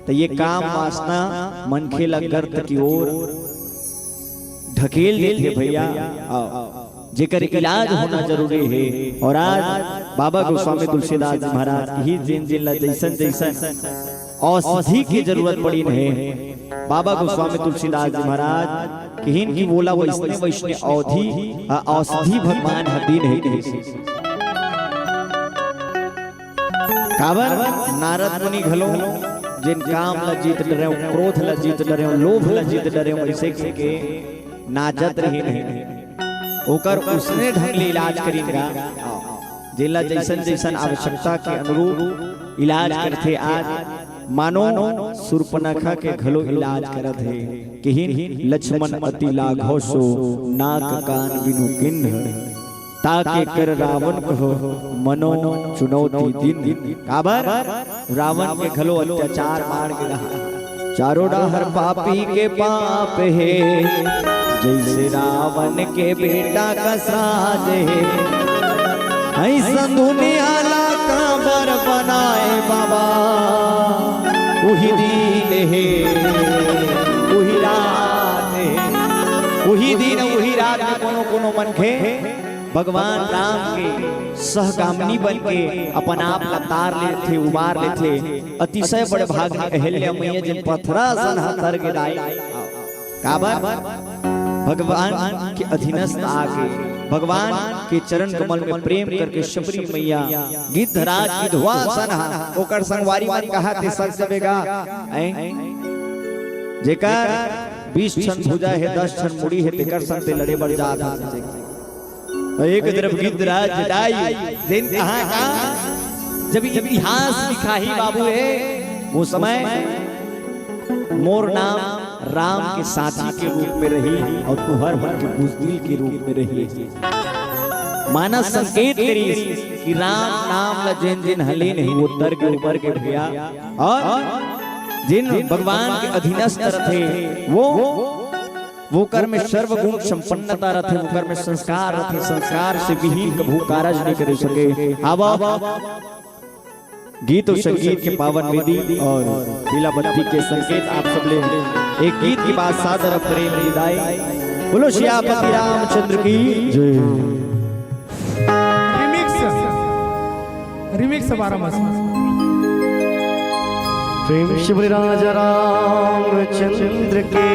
तो ये काम वासना मनखे ला गर्त की ओर ढकेल देथे भैया। आओ, जेकर इलाज होना जरूरी है। और आज बाबा गोस्वामी तुलसीदास जी महाराज की ही जिन जिन ला जैसन जैसन औषधि की जरूरत पड़ी है, बाबा गोस्वामी तुलसीदास जी महाराज किहिन की बोला वैसने वैसने औधी, आ, औषधि भगवान ह दीन हे कहिस। काबर नारद मुनि घलो जेन काम ला जीत डरेव, क्रोध ला जीत डरेव, लोभ ला जीत डरेव, ऐसे के नाचत रहिन हे, ओकर उसने ढंग ले इलाज करिन गा। जेला जैसन जैसन आवश्यकता के अनुरूप इलाज करथे। आज मानो सूर्पनखा के घलो इलाज करत हे, किहिन लक्ष्मण अति लाघव सो नाक कान बिनु किन्ह। ताके कर रावण कहो मनो चुनौती दिन। काबर रावण के घलो अत्याचार मार गिरा। चारों डाहर पापी के पाप हे, जैसे रावण के बेटा का साज हे। ऐसन दुनिया ला काबर बनाए बाबा, उही दिन हे, उही रात हे, उही दिन, उही रात में कोनो कोनो मनखे भगवान राम के सहगामिनी बन के अपन आप ला तार लेथे, उबार लेथे। अतिशय बड़ भाग हे अहिल्या मैया, जेन पथरा असन ह तर गे दाई। काबर? भगवान के अधीनस्थ आके, भगवान के चरण कमल में प्रेम करके शबरी मैया गिद्धराज गिधवा असन ह, ओकर संगवारी मन कहा थे सर सबेगा, ऐं? जेकर बीस ठन भुजा हे, दस ठन मुड़ी हे, तेकर संग ते लड़े बर जात हस। एक तरफ गिद्धराज जटायु, जेन कहा का, जब इतिहास लिखाही बाबू हे, वो समय मोर नाम राम के साथी के रूप में रही और तुहर मन के बुजदिल के रूप में रही। मानस संकेत करिस कि राम नाम ला जेन जेन हलेन हे, वो तर के ऊपर के भैया, और जिन भगवान के अधीनस्थ रथे, वो, वोकर में सर्वगुण संपन्नता रथे, वोकर में संस्कार रथे, संस्कार से विहीन कभू कारज नहीं करे सके। आवा, गीत और संगीत के पावन विधि और पीला बत्ती के संकेत आप सब ले एक गीत के बाद सादर प्रेम विदाई। बोलो सियापति रामचंद्र की जय। रिमिक्स, रिमिक्स बारह मास। प्रेम से बोले राजा रामचंद्र के।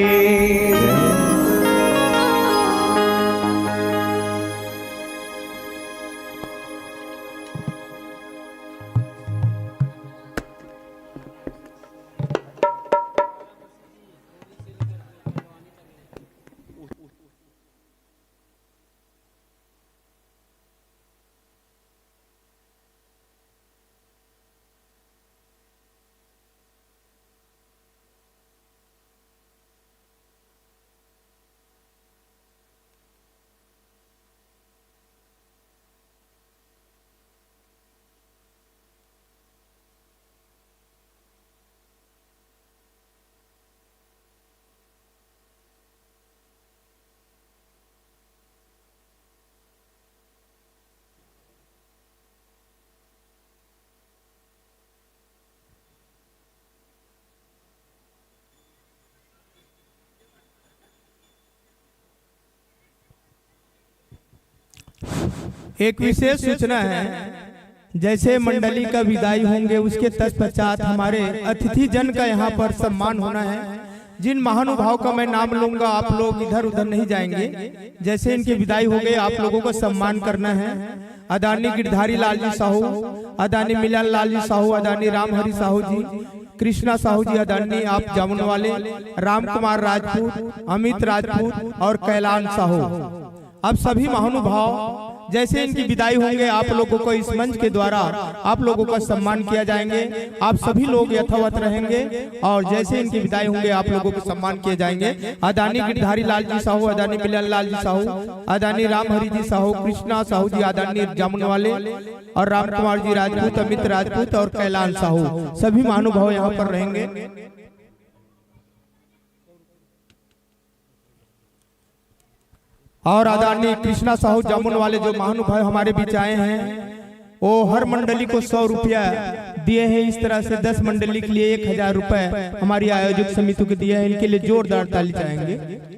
एक विशेष सूचना है, जैसे मंडली का विदाई होंगे, उसके तत्पश्चात हमारे अतिथि जन का यहाँ पर सम्मान होना है। जिन महानुभाव का मैं नाम लूंगा, आप लोग इधर उधर नहीं जाएंगे। जैसे इनकी विदाई हो गई, आप लोगों को सम्मान करना है। आदरणीय गिरधारी लाल जी साहू, आदरणीय मिलन लाल जी साहू, आदरणीय राम हरि साहू जी, कृष्णा साहू जी, आदरणीय आप जामुन वाले, राम कुमार राजपूत, अमित राजपूत और कैलान साहू, आप सभी महानुभाव, जैसे इनकी विदाई होंगे, आप लोगों को इस मंच के द्वारा आप लोगों का सम्मान किया जाएंगे। आप सभी लोग यथावत रहेंगे और जैसे इनकी विदाई होंगे, आप लोगों को सम्मान किए जाएंगे। आदरणीय गिरधारी लाल जी साहू, आदरणीय मिलन लाल जी साहू, आदरणीय राम हरि जी साहू, कृष्णा साहू जी, आदरणीय जामुन वाले और राम कुमार जी राजपूत, अमित राजपूत और कैलान साहू, सभी महानुभाव यहाँ पर रहेंगे। और आदरणीय कृष्णा साहू जामुन वाले जो महानुभाव हमारे बीच आए हैं, वो हर मंडली को सौ रुपया दिए हैं। इस तरह से दस मंडली के लिए एक हजार रुपए हमारी आयोजक समिति को दिए हैं। इनके लिए जोरदार ताली चाहेंगे।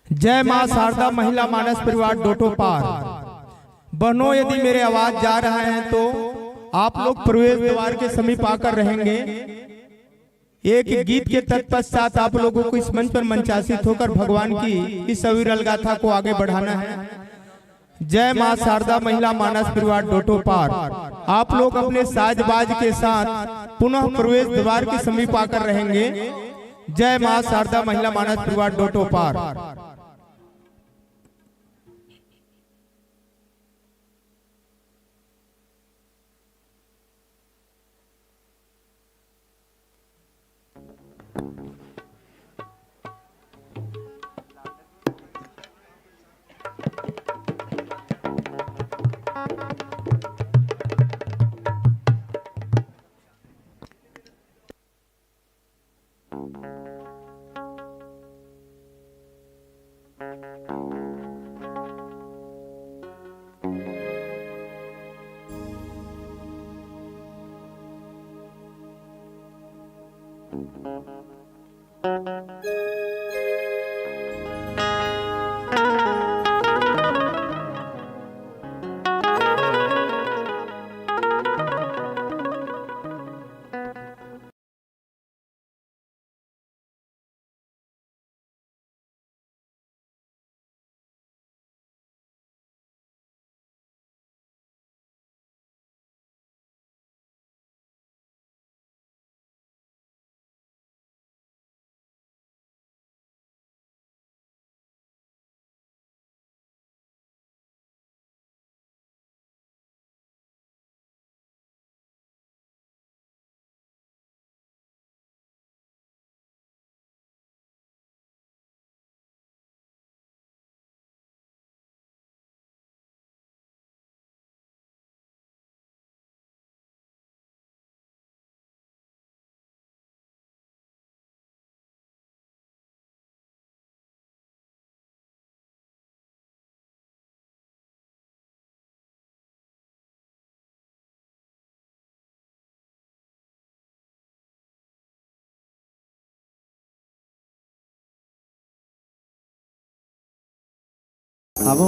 जय मां शारदा महिला मानस परिवार डोटोपार। बहनों, यदि मेरे आवाज जा रहा है तो आप लोग प्रवेश द्वार के समीप आकर रहेंगे। एक गीत के तत्पश्चात आप लोगों को इस मंच पर मंचासित होकर भगवान की इस अविरल गाथा को आगे बढ़ाना है। जय मां शारदा महिला मानस परिवार डोटोपार। आप लोग अपने साजबाज के साथ पुनः प्रवेश द्वार के समीप आकर रहेंगे। जय मां शारदा महिला मानस परिवार डोटोपार। आवो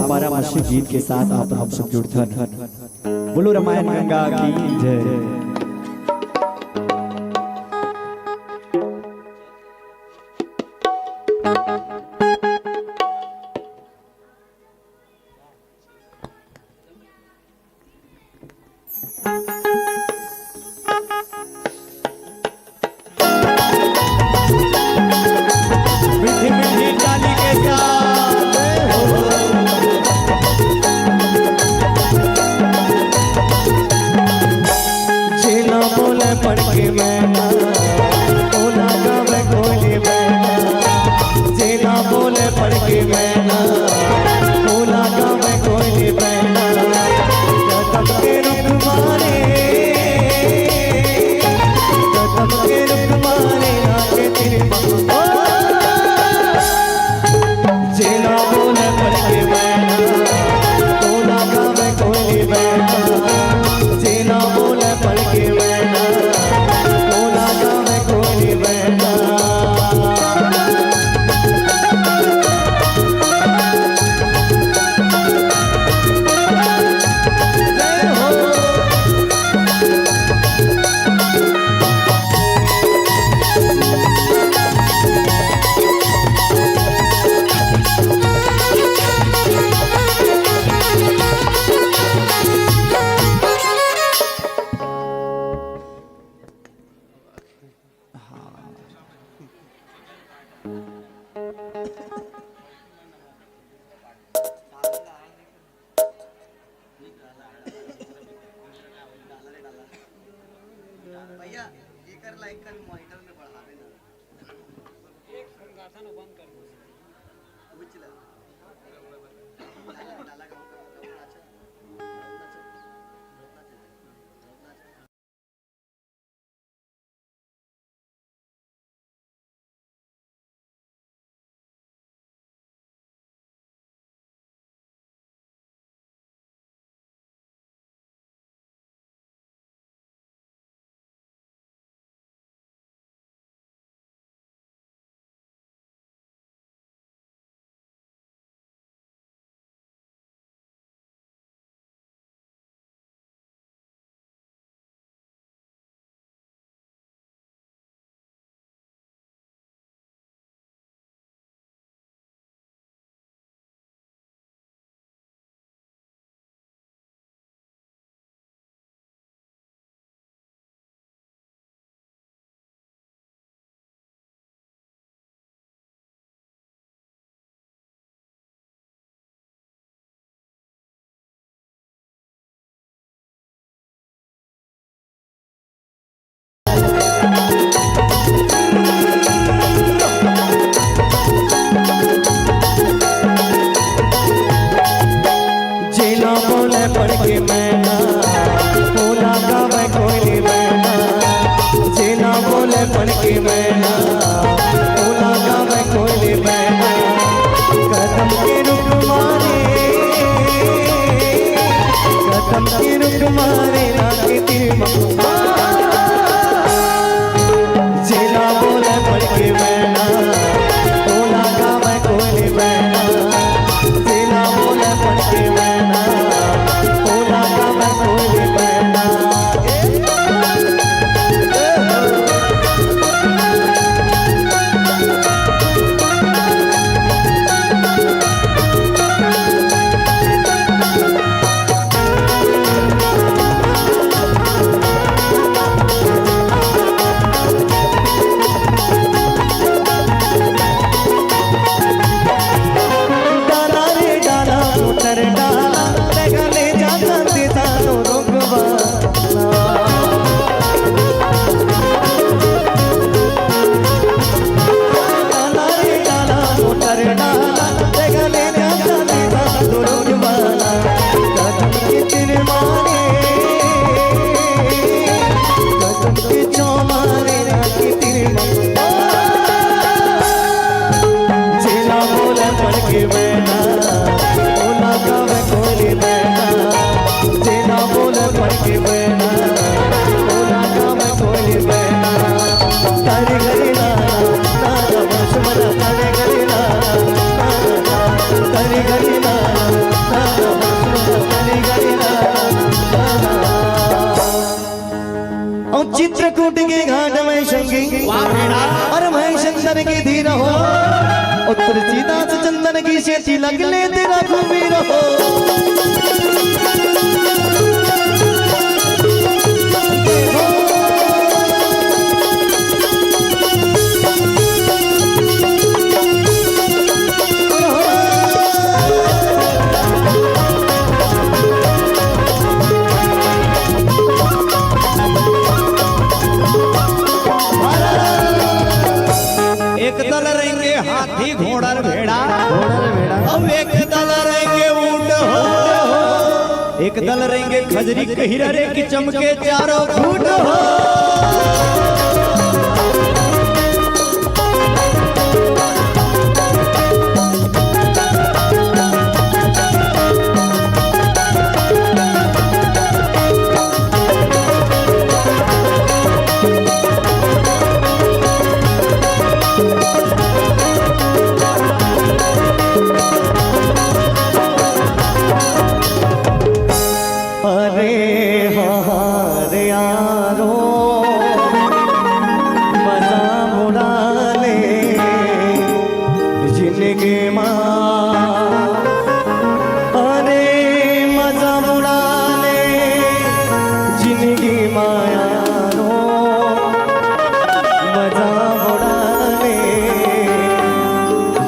बारह मासी गीत के साथ आप हम सब जुड़थन। बोलो रामायण गंगा की जय। मीठी मीठी ताली के साथ। जेला बोले पढ़ के मैना, ओला गावे कोयली मैना। जेला बोले पढ़ के मैना, ओला गावे कोयली मैना। कदम के रुख मारे, कदम के रुख मारे, आके तेरे पास। जेला बोले पढ़ के मैना, ओला गावे कोयली मैना। जेला बोले पढ़ के मैना, ओला गावे कोयली मैना। जय हो। भैया, एकर लाइक कर मॉनिटर में बढ़ावे ना। एक संगठन बंद कर दो। उछला। डाला, डाला गाँव का, गाँव का अच्छा। चंदन के धीर हो, ओ तुलसीदास चंदन की सेती लग ले तेरा घूमी रहो। एक दल रहेंगे हाथी घोड़ा भेड़ा, घोड़ा भेड़ा। अब एक दल रहेंगे ऊंट हो, एक दल रहेंगे खजरी कहिरा रे कि चमके चारों फूट हो। अरे हाँ हाँ रे यारो, मजा उड़ा ले जिंदगी मा। अरे मजा उड़ा ले जिंदगी मा यारो, मजा उड़ा ले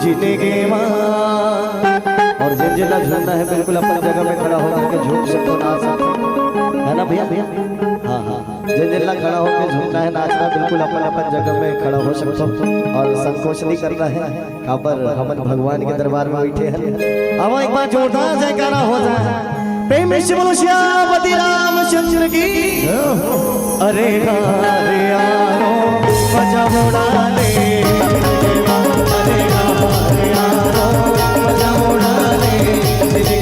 जिंदगी मा। और जिन जिन ला झूमना है, बिल्कुल अपन जगह में खड़ा होकर के झूम सकते हो, नाच सकते हो, है ना भैया? भैया, हाँ, हाँ, हाँ। जिन जिन ला खड़ा होकर झूमना है, नाचना, बिल्कुल अपन अपन जगह में खड़ा हो सकते हो और संकोच नहीं करना है। काबर हमन भगवान के दरबार में बैठे हैं। अब एक बार जोरदार जयकारा हो जाए, प्रेम से बोलो सियापति रामचंद्र की। अरे रे यारो, मजा उड़ा ले। अरे रे यारो, मजा उड़ा ले। अरे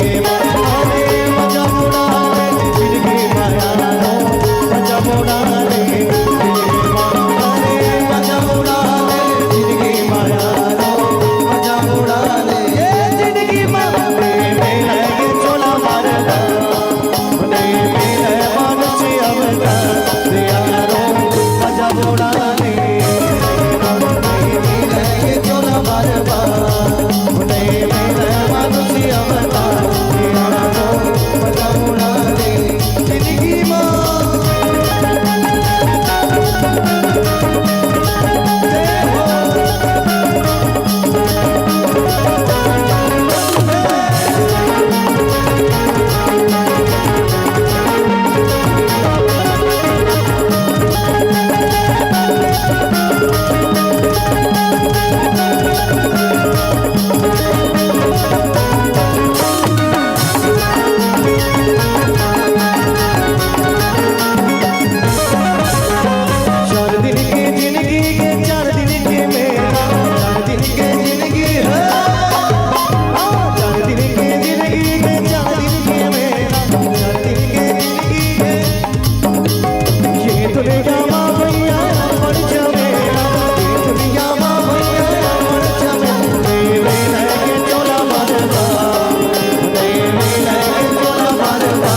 मजा उड़ा ले। चार दिन के जिंदगी के, चार दिन के मेला, चार दिन के जिंदगी है। हाँ, चार दिन के जिंदगी के, चार दिन के मेला, चार दिन के जिंदगी के। ये दुनिया मा भैया पड़ जावे, ये दुनिया मा भैया पड़ जावे। ये मेला के चोला मारता, ये मेला के चोला मारता।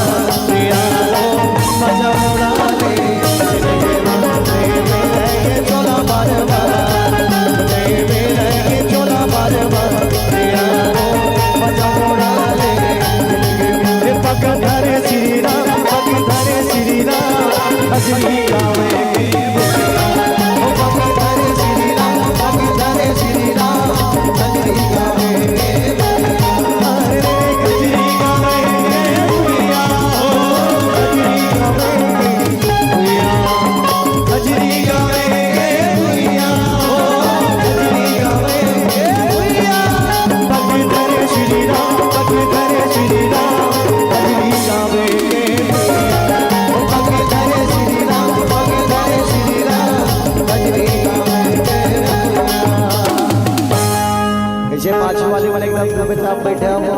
पीछे पाछू वाले मन एकदम चुपचाप बैठे हो,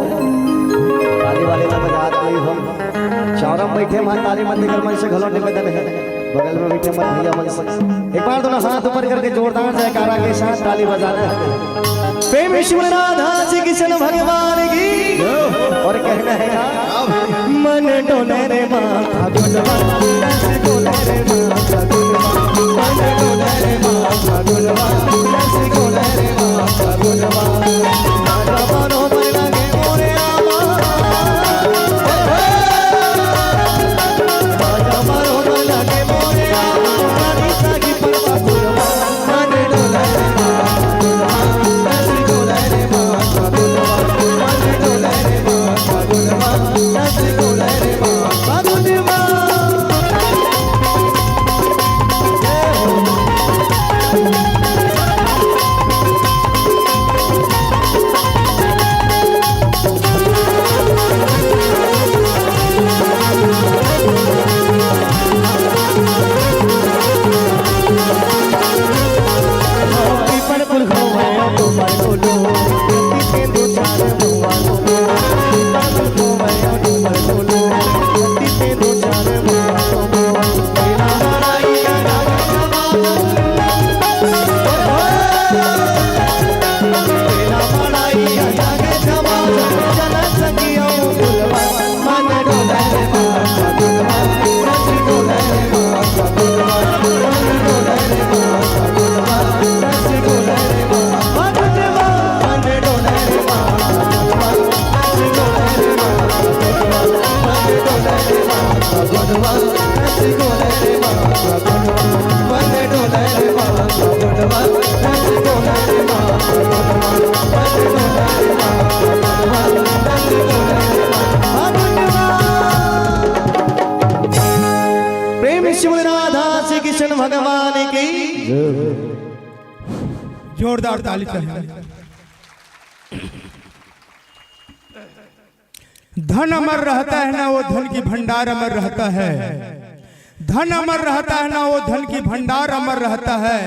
ताली वाले मन बजात नहीं हो। चौरम बैठे मन ताली मन देकर मन से घलो निवेदन है, बगल में बैठे मन भैया मन से एक बार दोनों हाथ ऊपर करके जोरदार जयकारा के साथ ताली बजाना है। प्रेम श्री राधा जी कृष्ण भगवान की। और कहना है, मन डोले रे माँ फागुन मा, रस डोले रे माँ फागुन मा, मन डोले रे माँ प्रेम से बोले राधा श्री कृष्ण भगवान की। जोरदार ताली चाहिए। धन अमर रहता है ना, वो धन की भंडार अमर रहता है। धन अमर रहता है ना, वो धन की भंडार अमर रहता है।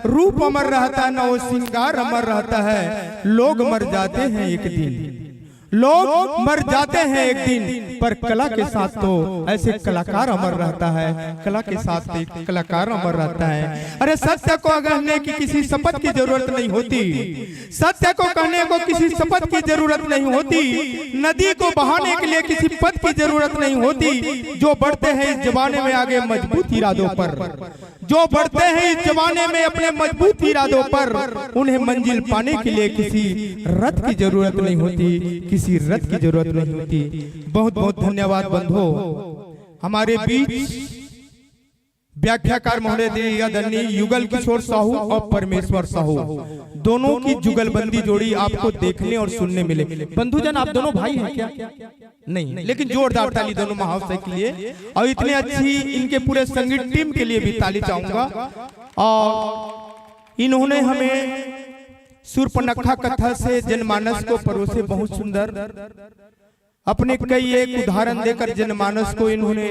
रूप अमर रहता है ना, वो श्रृंगार अमर रहता है। लोग मर जाते हैं एक दिन, लोग मर जाते हैं एक दिन, पर कला के साथ तो ऐसे कलाकार अमर रहता है, कला के साथ एक कलाकार अमर रहता है। अरे, सत्य को कहने की किसी शपथ की जरूरत नहीं होती, सत्य को कहने को किसी शपथ की जरूरत नहीं होती, नदी को बहाने के लिए किसी पथ की जरूरत नहीं होती। जो बढ़ते हैं इस जमाने में आगे मजबूत इरादों पर, जो बढ़ते हैं इस जमाने में अपने मजबूत इरादों पर, उन्हें मंजिल पाने के लिए किसी रथ की जरूरत नहीं होती, किसी रथ की जरूरत नहीं होती। बहुत बहुत धन्यवाद बंधुओं। हमारे बीच व्याख्याकार महोदय जी आदरणीय युगल किशोर साहू और परमेश्वर साहू, दोनों की जुगलबंदी जोड़ी आपको देखने और सुनने मिले। बंधुजन, आप दोनों भाई हैं क्या? नहीं, लेकिन जोरदार ताली दोनों महाशय के लिए और इतने अच्छी इनके पूरे संगीत टीम के लिए भी ताली चाहूंगा। और इन्होंने हमें सूर्पनखा कथा से जनमानस को परोसे, बहुत सुंदर। अपने कई एक उदाहरण देकर जनमानस को इन्होंने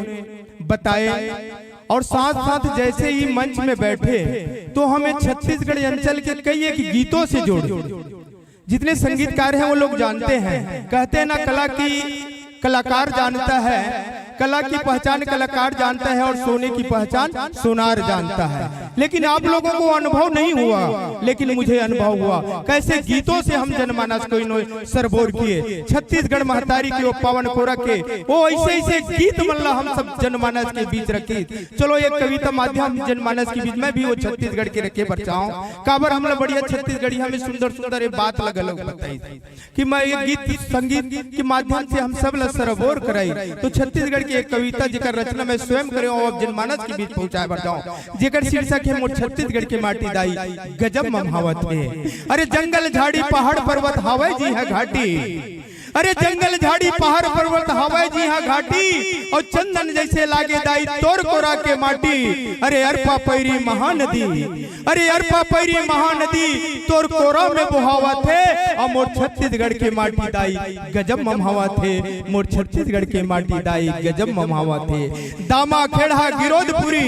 बताए और साथ साथ जैसे ही मंच में बैठे तो हमें छत्तीसगढ़ अंचल के कई एक गीतों से जोड़े। जितने संगीतकार हैं वो लोग जानते हैं, कहते हैं ना, कला की कलाकार जानता है, कला की पहचान कलाकार जानता है और सोने की पहचान सोनार जानता है। लेकिन आप लोगों को अनुभव नहीं हुआ, लेकिन मुझे अनुभव हुआ। कैसे गीतों से हम जनमानस को इन्होंने सरबोर किए। छत्तीसगढ़ महतारी के वो पावन कोरा के वो ऐसे ऐसे गीत मन ला हम सब जनमानस के बीच रखी। चलो, एक कविता माध्यम जनमानस के बीच में भी वो छत्तीसगढ़ के रखे बरचाओ। काबर हमला बढ़िया छत्तीसगढ़ी हमें सुंदर सुंदर ये बात लगा लोग बताई कि मैं ये गीत संगीत के माध्यम से हम सब ला सरबोर कराई। तो छत्तीसगढ़ की एक कविता जेकर रचना मैं स्वयं करे और जनमानस के बीच पहुंचाए बरचाओ, जेकर शीर्षक है मोर छत्तीसगढ़ के माटी दाई गजब ममहावत हे। अरे जंगल झाड़ी पहाड़ पर्वत हावय जी हा घाटी, अरे जंगल झाड़ी पहाड़ पर्वत हावय जी हा घाटी, और चंदन जैसे लागे दाई तोर कोरा के माटी। अरे अरपा पैरी महानदी, अरे अरपा पैरी महानदी तोर कोरा में बोहावत हे, और मोर छत्तीसगढ़ के माटी दाई गजब ममहावत हे, मोर छत्तीसगढ़ के माटी दाई गजब ममहावत हे। दामा खेड़ा गिरोधपुरी,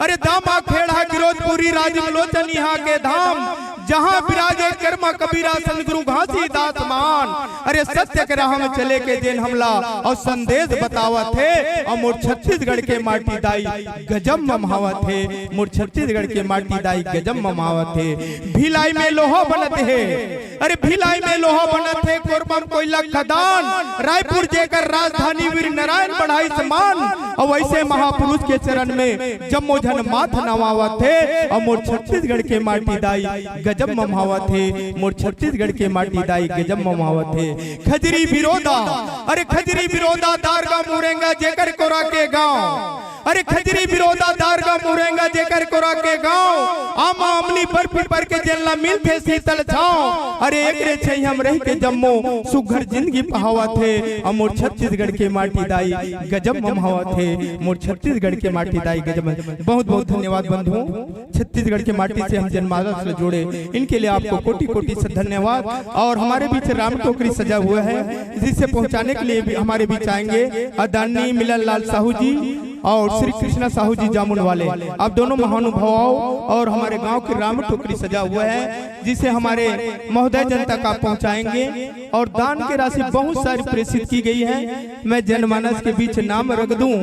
अरे दामा खेड़ा गिरोधपुरी राजीव लोचन इहाँ के धाम, जहाँ विराजे कर्मा कबीरा संत गुरु घासीदास मान। अरे सत्य के राह में चले के जेन हमला अउ संदेश बतावत हे, अउ मोर छत्तीसगढ़ के माटी दाई गजब ममहावत हे, मोर छत्तीसगढ़ के माटी दाई गजब ममहावत हे। भिलाई में लोहा बनत हे, अरे भिलाई में लोहा बनत हे, कोरबा म कोयला खदान, रायपुर जेकर राजधानी वीर नारायण बढ़ाइस मान। अउ वइसे महापुरुष के चरण में जम्मो झन माथ नवावत हे, अउ मोर छत्तीसगढ़ के माटी दाई गजब ममहावत हे, मोर छत्तीसगढ़ के माटी दाई गजब ममहावत हे। खजरी बिरोदा, अरे खजरी बिरोदा, दारगा मुरेंगा जेकर कोरा के गांव, अरे खजरी बिरोदा, दारगा मुरेंगा जेकर कोरा के गांव, आमा अमली बर पीपर के जेन ला मिलथे शीतल छांव। अरे एकरे छइहां म रहि के जम्मो सुघर जिंदगी पहावत हे, अउ मोर छत्तीसगढ़ के माटी दाई गजब ममहावत हे, मोर छत्तीसगढ़ के माटी दाई गजब। बहुत बहुत धन्यवाद बंधुओं, छत्तीसगढ़ के माटी से हम जनमानस से जुड़े, इनके लिए आपको कोटि कोटि से धन्यवाद। और हमारे बीच राम टोकरी सजा हुआ है, जिसे पहुंचाने के लिए भी हमारे बीच आएंगे आदरणीय मिलन लाल साहू जी और श्री कृष्णा साहू जी जामुन वाले। आप दोनों महानुभाव और हमारे गांव के राम टोकरी सजा हुआ है, जिसे हमारे महोदय जन तक आप पहुंचाएंगे। और दान की राशि बहुत सारी प्रेषित की गई है, मैं जनमानस के बीच नाम रख दूं।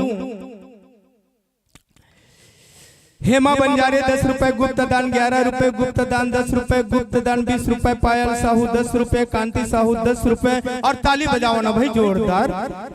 हेमा बंजारे दस रुपए गुप्त दान, ग्यारह रुपए गुप्त दान, दस रुपए गुप्त दान, बीस रुपए पायल साहू, दस रुपए कांति साहू, दस रुपए। और ताली बजाओ ना भाई जोरदार।